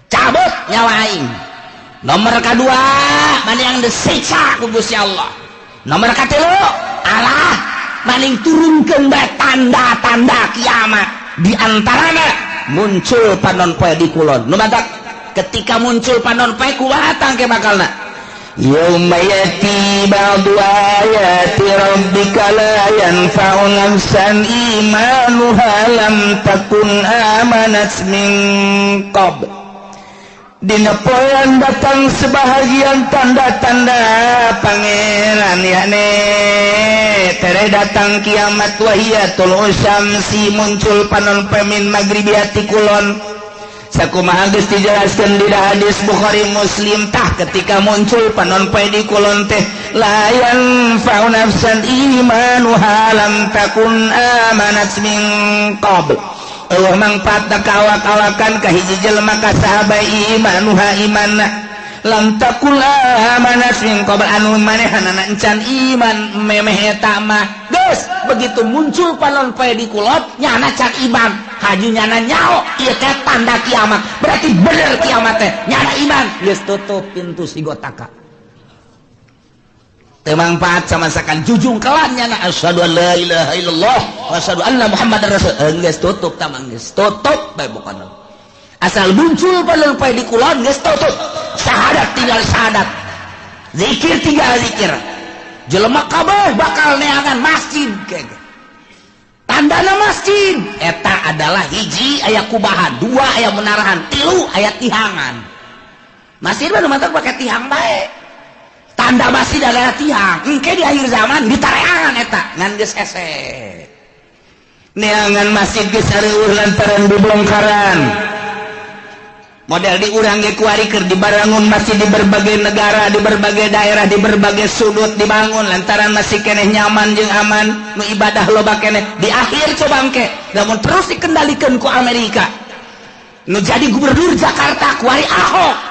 cabut nyawa aing. Nomor kedua maning disiksa ku Gusti Allah. Nomor katilu Allah maning turunkeun bae tanda-tanda kiamat, di antarana muncul panon poe di kulon. Nu matak ketika muncul panon poe kumaha tangke bakalna? Yauma yati ba'du ayati rabbika la yanfa'u nafsan imanuha lam takun amanat min qabl. Dina poean datang sebahagian tanda-tanda pangeran yakni tere datang kiamat wahiyatul usyamsi, muncul panon poe min magribiati kulon. Sakumaha geus dijelaskeun di hadis Bukhari Muslim. Tah ketika muncul panon poe di kulon teh la yanfa'u nafsan imanuha lam takun amanat min qabl. Eueuh mangfaatna ka awak-awakan ka hiji jelema ka saha bae imanuha imanna lam takun amanat min qabl, anu manehanana encan iman memeh eta mah. Geus begitu muncul panon poe di kulon nyana can iman, haju nyana nyaho ieu teh tanda kiamat, berarti bener kiamat teh nyana iman. Geus tutup pintu sigotaka teu mangfaat sama sakan jujung kelan nyana asyhadu an la ilaha illallah wa asyhadu anna muhammadar rasul. Geus tutup tamang geus tutup bae pokona. Asal muncul panon poe di kulon geus tutup, syahadat tinggal syahadat, zikir tinggal zikir, jelema kabeh bakal neangan masjid kege. Tandana masjid eta adalah hiji aya kubahan, dua aya menarahan, tilu aya tihangan. Masjid mah nu matak pake tihang bae. Tanda masjid adalah tihang. Engke di akhir zaman ditareangan eta ngan geus hese. Neangan masjid geus areueuh lantaran dibongkaran. Model di urang ge kuari keur dibarangun masjid di berbagai negara, di berbagai daerah, di berbagai sudut dibangun lantaran masih keneh nyaman jeung aman, nu ibadah loba keneh. Di akhir coba engke lamun terus dikendalikan ku Amerika. Nu jadi gubernur Jakarta kuari Ahok.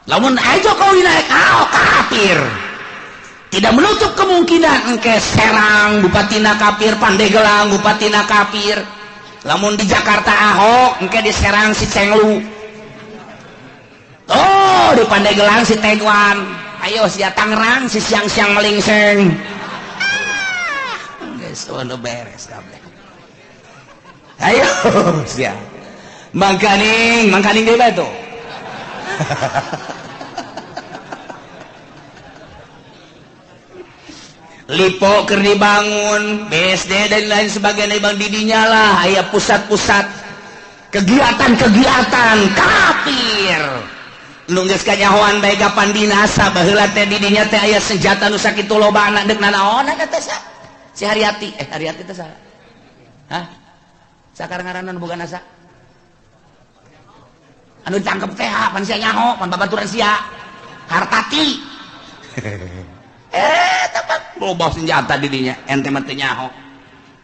Lamun aja Jokowi naik Ahok kafir. Tidak menutup kemungkinan engke Serang bupatina kafir, Pandeglang bupatina kafir. Lamun di Jakarta Ahok engke di Serang si Cenglu, oh di Pandeglang si Tegwan, ayo sia Tangerang si siang-siang melingseng. Geus udah beres kabeh. Ayo sia mangkaning mangkaning deui bae tuh. Lipo keur dibangun, BSD dan lain sebagainya bang didinya lah aya pusat-pusat kegiatan-kegiatan kafir. Nu geus kanyahoan bae kapan binasa baheula teh didinya teh aya senjata nu sakitu lobana deuk nanaonan eta teh si Haryati, Haryati teh saha? Hah? Sakar ngaranna nu boga nasa? Anu ditangkep teh pan sia nyaho, pan babaturan sia. Hartati. Tepat loba senjata didinya ente mah teu nyaho.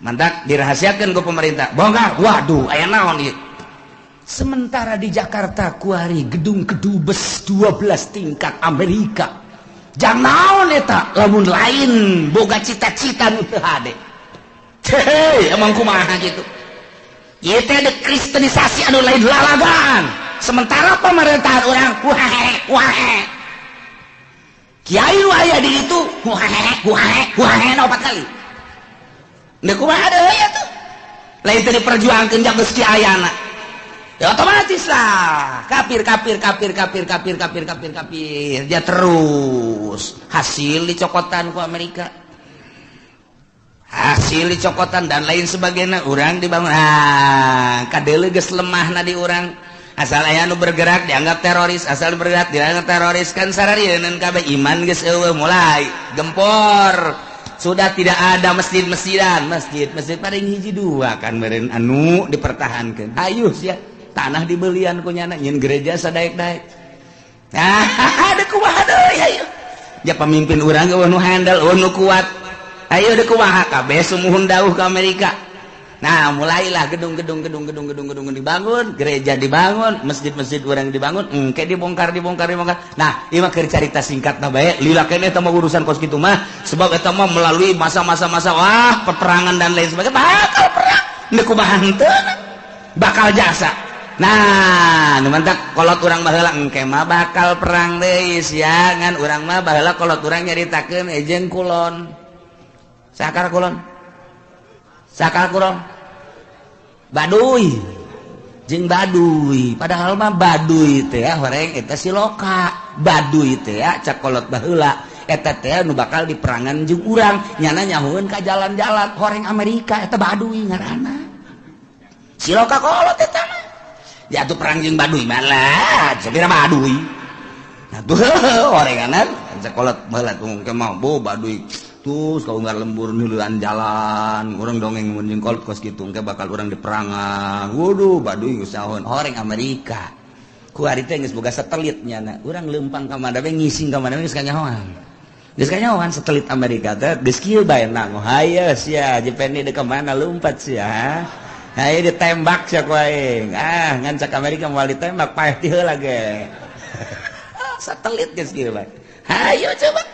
Mantak dirahasiakeun ku pemerintah. Bongkar. Waduh, aya naon ieu? Sementara di Jakarta kuari gedung kedubes 12 tingkat Amerika. Jang naon eta lamun lain boga cita-cita nu teu hade. Hei, emang kumaha gitu. Ieu teh ada kristenisasi anu lain lalagaan. Sementara pemerintahan urang wae wae. Kiai nu aya di ditu wae wae wae opat kali. Deuk kumaha deui atuh? Lain teh diperjuangkeun jang geus kiayana. Ya otomatis lah kafir kafir kafir kafir kafir kafir kafir kafir dia terus hasil dicokotan ku Amerika, hasil dicokotan dan lain sebagainya. Urang dibangun kadeuleu geus lemahna di urang, asal aya nu bergerak dianggap teroris, asal bergerak dianggap teroris, kan sararieun kabeh iman geus eueuh mulai gempor. Sudah tidak ada masjid-masjidan, masjid-masjid paling hiji dua kan meureun anu dipertahankeun. Ayo sia, tanah dibelian ku nyana nyeun gereja sadaek-daek. Nah, ada kumaha deui ayo. Ya pemimpin urang eueuh nu handal, eueuh nu kuat. Ayo deuk kumaha kabeh sumuhun dauh ke Amerika. Nah, mulailah gedung-gedung gedung-gedung gedung-gedung dibangun, gereja dibangun, masjid-masjid urang dibangun, engke dibongkar dibongkar dibongkar. Nah, ieu mah keur carita singkatna bae, lila keneh eta mah urusan kos kitu mah, sebab eta mah melalui masa-masa masa wah peperangan dan lain sebagainya, bakal perang. Deuk kumaha henteu bakal jasa. Nah, nu mantak kolot urang baheula engke mah bakal perang deui sia, ngan urang mah baheula kolot urang nyaritakeun jeung kulon. Sakar kulon. Sakar kulon. Baduy jeung Baduy, padahal mah Baduy teh horeng eta siloka. Baduy teh cak kolot baheula eta teh nu bakal diperangan jeung urang, nyana nyahueun ka jalan-jalan horeng Amerika eta Baduy ngaranna. Siloka kolot eta mah. Ya atuh perang jeung Baduy mah lah, sabira Baduy. Nah tuh horenganan cak kolot baheula tuh engke mah bo Baduy. Terus kalau nggak lembur nuluan jalan, orang dongeng mun jeung kolot kos kitu engke bakal urang diperangan. Waduh, Baduy geus sahon horeng Amerika. Ku ari teh geus boga satelit nyana. Urang leumpang ka mana we ngising ka mana we geus kanyahoan. Geus kanyahoan satelit Amerika teh geus kieu bae nang. Hayo sia, Jepeni deuk ka mana lumpat sia. Hayo ditembak sia ku aing. Ah, ngan cak Amerika moal ditembak paeh ti heula ge. Satelit geus kieu bae. Hayo coba.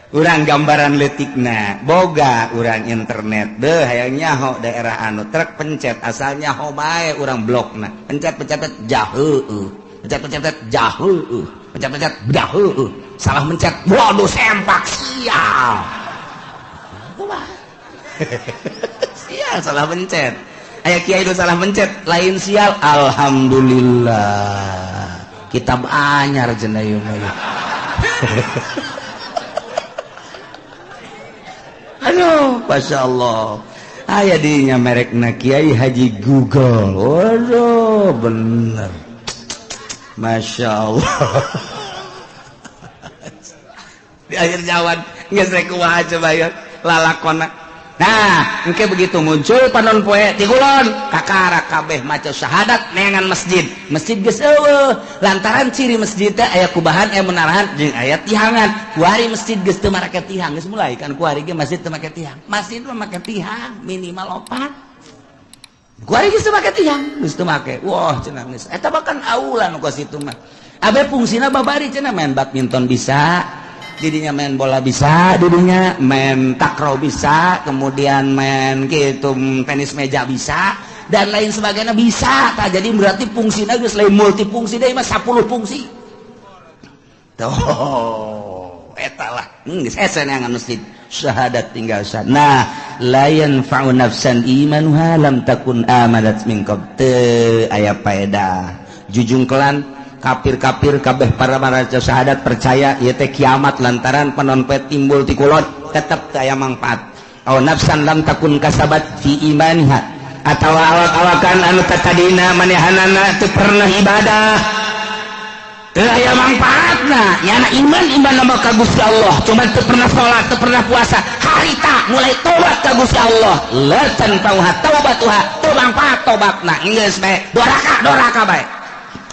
Urang gambaran leutikna boga urang internet deh hayang nyaho daerah anu truk pencet asal nyaho bae urang blokna pencet pencet jaheueuh pencet pencet jaheueuh pencet pencet jaheueuh salah mencet waduh sempak sial kumaha sial salah mencet aya kiai nu salah mencet lain sial alhamdulillah kitab anyar cenah ieu mah. Aduh, Masya Allah. Aya dinya merekna Kiai Haji Google. Waduh, bener. Masya Allah. Di akhir zaman geus rek kumaha coba ya lalakona. Nah, engke begitu muncul panon poe ti kulon, kakara kabeh maca syahadat neangan masjid. Masjid geus eueuh. Lantaran ciri masjid teh aya kubahan, aya menarahan jeung aya tihangan. Kuari masjid geus teu marake tihang, geus mulai kan kuari ge masjid teu make tihang. Masjid mah make tihang minimal 4. Kuari geus teu make tihang, geus teu make. Wah, cenah geus. Eta bahkan aula nu kos itu mah. Abe fungsina babari cenah main badminton bisa. Didinya main bola bisa, didinya main takraw bisa, kemudian main gitu tenis meja bisa, dan lain sebagainya bisa. Tah, jadi berarti fungsinya geus lain multifungsi deui mah 10 fungsi. Tuh, eta lah. Geus hese neangan masjid. Syahadat tinggal sah. Nah, la yanfa'u nafsan imanuha lam takun amanat min qabl. Teu aya paedah. Jujungkelan kafir-kafir kabeh para maraca syahadat percaya ieu teh kiamat lantaran panon poe timbul ti kulon tetep teu aya mangfaat. Aw nafsan lam takun kasabat fi imaniha atawa awak-awakan anu tatadina manehanana teu pernah ibadah teu aya mangfaatna nyana iman iman nama ka Gusti Allah cuman teu pernah salat teu pernah puasa harita mulai tobat ka Gusti Allah la tanfa'uha taubatuha teu mangfaat tobatna geus bae doraka bae.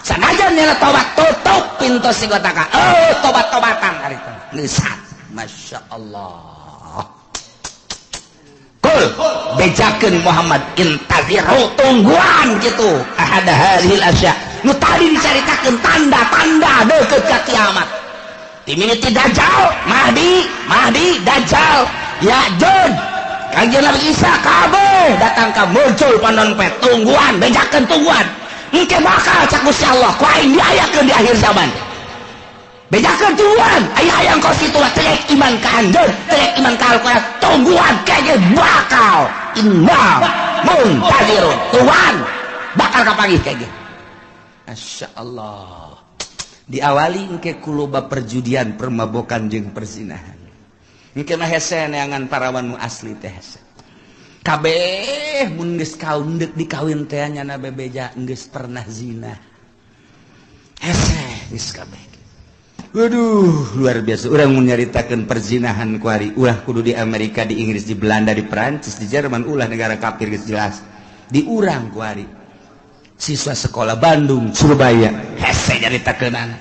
Sanajan nyana tobat tutup pintu sigotaka. Oh, tobat-tobatan harita. Nisat. Masya Allah. Kul bejakeun Muhammad intaziru tungguan gitu. Ahada hadhil asya. Nu tadi dicaritakeun tanda-tanda deukeut ka kiamat. Timimiti Dajjal, Mahdi, Mahdi, Dajjal, Ya'juj, Kangjeng Nabi Isa kabeh datang ka muncul panon poe tungguan, bejakeun tungguan. Engke bakal cak Gusti Allah ku aing diayakeun di akhir zaman. Bejakeun tungguan, aya hayang kos kitu mah teu iman ka anjeun, teu iman ka Al-Qur'an, tungguan kege bakal inna muntazirun. Tungguan bakal kapanggih kege. Masya Allah. Diawali engke ku loba perjudian, permabokan jeung perzinahan. Engke mah hese neangan parawan nu asli teh hese. Kabeh mun geus kaum deuk dikawin teh nyana bebeja geus pernah zina. Hese geus kabeh. Waduh, luar biasa. Urang mun nyaritakeun perzinahan kuari, ulah kudu di Amerika, di Inggris, di Belanda, di Perancis, di Jerman, ulah negara kafir geus jelas. Di urang kuari. Siswa sekolah Bandung, Surabaya, hese nyaritakeunana.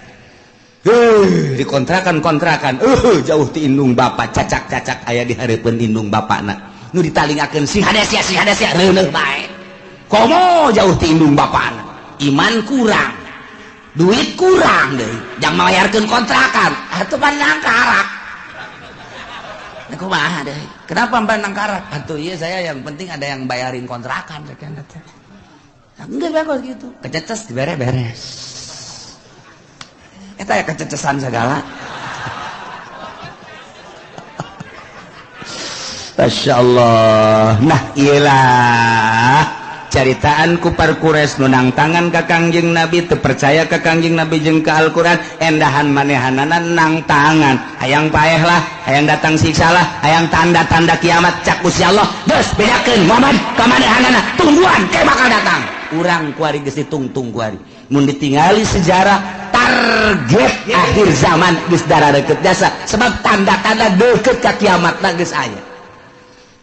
Di kontrakan-kontrakan, jauh ti indung bapak, cacak-cacak aya di hareupeun indung bapakna. Nu ditalingakeun sing hade sia, sing hade sia, reuneuh bae. Komo jauh ti indung bapakna. Iman kurang, duit kurang deh, jangan bayarkan kontrakan atau pandang karak. Nah, kumaha deh, kenapa pandang karak? Atuh iya saya yang penting ada yang bayarin kontrakan. Enggak bagus gitu, kececes dibere beres. Eta ya kececesan segala. Masya Allah. Nah iyalah caritaan kupar Quraisy nu nangtangan ka Kangjeng Nabi, teu percaya ka Kangjeng Nabi jeung ka Al-Qur'an, endahan manehanana nangtangan, hayang paeh lah, hayang datang siksa lah, hayang tanda-tanda kiamat. Cak Gusti Allah, geus bedakeun Muhammad ka manehanana, tungguan ke bakal datang. Urang kuari geus ditungtung kuari. Mun ditingali sejarah target akhir zaman geus darareukeup jasa, sebab tanda-tanda deukeut ka kiamatna geus aya.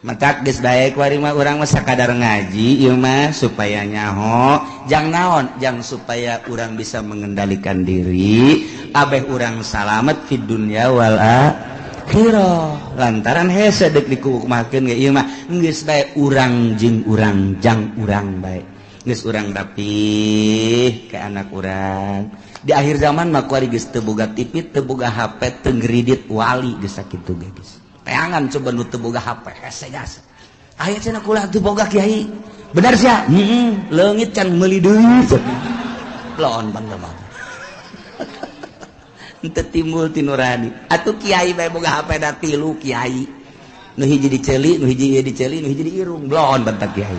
Matak geus bae kuari mah urang mah sakadar ngaji ieu mah supaya nyaho jang naon, jang supaya urang bisa mengendalikan diri, abeh urang salamet fid dunya wal akhirah. Lantaran hese deuk dikukumakeun ge ieu mah geus bae urang jeung urang jang urang bae. Geus urang rapih ke anak urang. Di akhir zaman mah kuari geus teu boga TV, teu boga HP, teu ngredit wali geus sakitu ge geus. Teangan coba nu teu boga HP hese jasa. Aya cenah kula teu boga kiai. Bener sia? Heeh, leungit can meuli deui. Lon bangga mah. Henteu timbul ti nurani. Atuh kiai bae boga HP da tilu kiai. Nu hiji diceuli, nu hiji ieu diceuli, nu hiji diirung. Blon bentak kiai.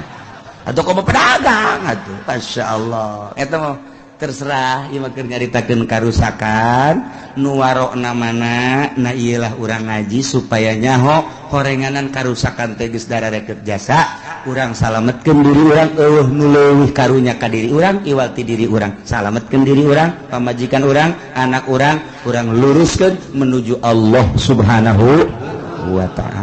Atuh komo pedagang atuh. Masyaallah. Eta mah terserah ieu mah keur nyaritakeun karusakan nu warokna mana. Nah ieulah urang ngaji supaya nyaho horenganan karusakan teh geus darareukeup jasa, urang salametkeun diri urang, eueuh nu leuwih karunya ka diri urang, iwal ti diri urang, salametkeun diri urang, pamajikan urang, anak urang, urang luruskeun menuju Allah Subhanahu wa taala.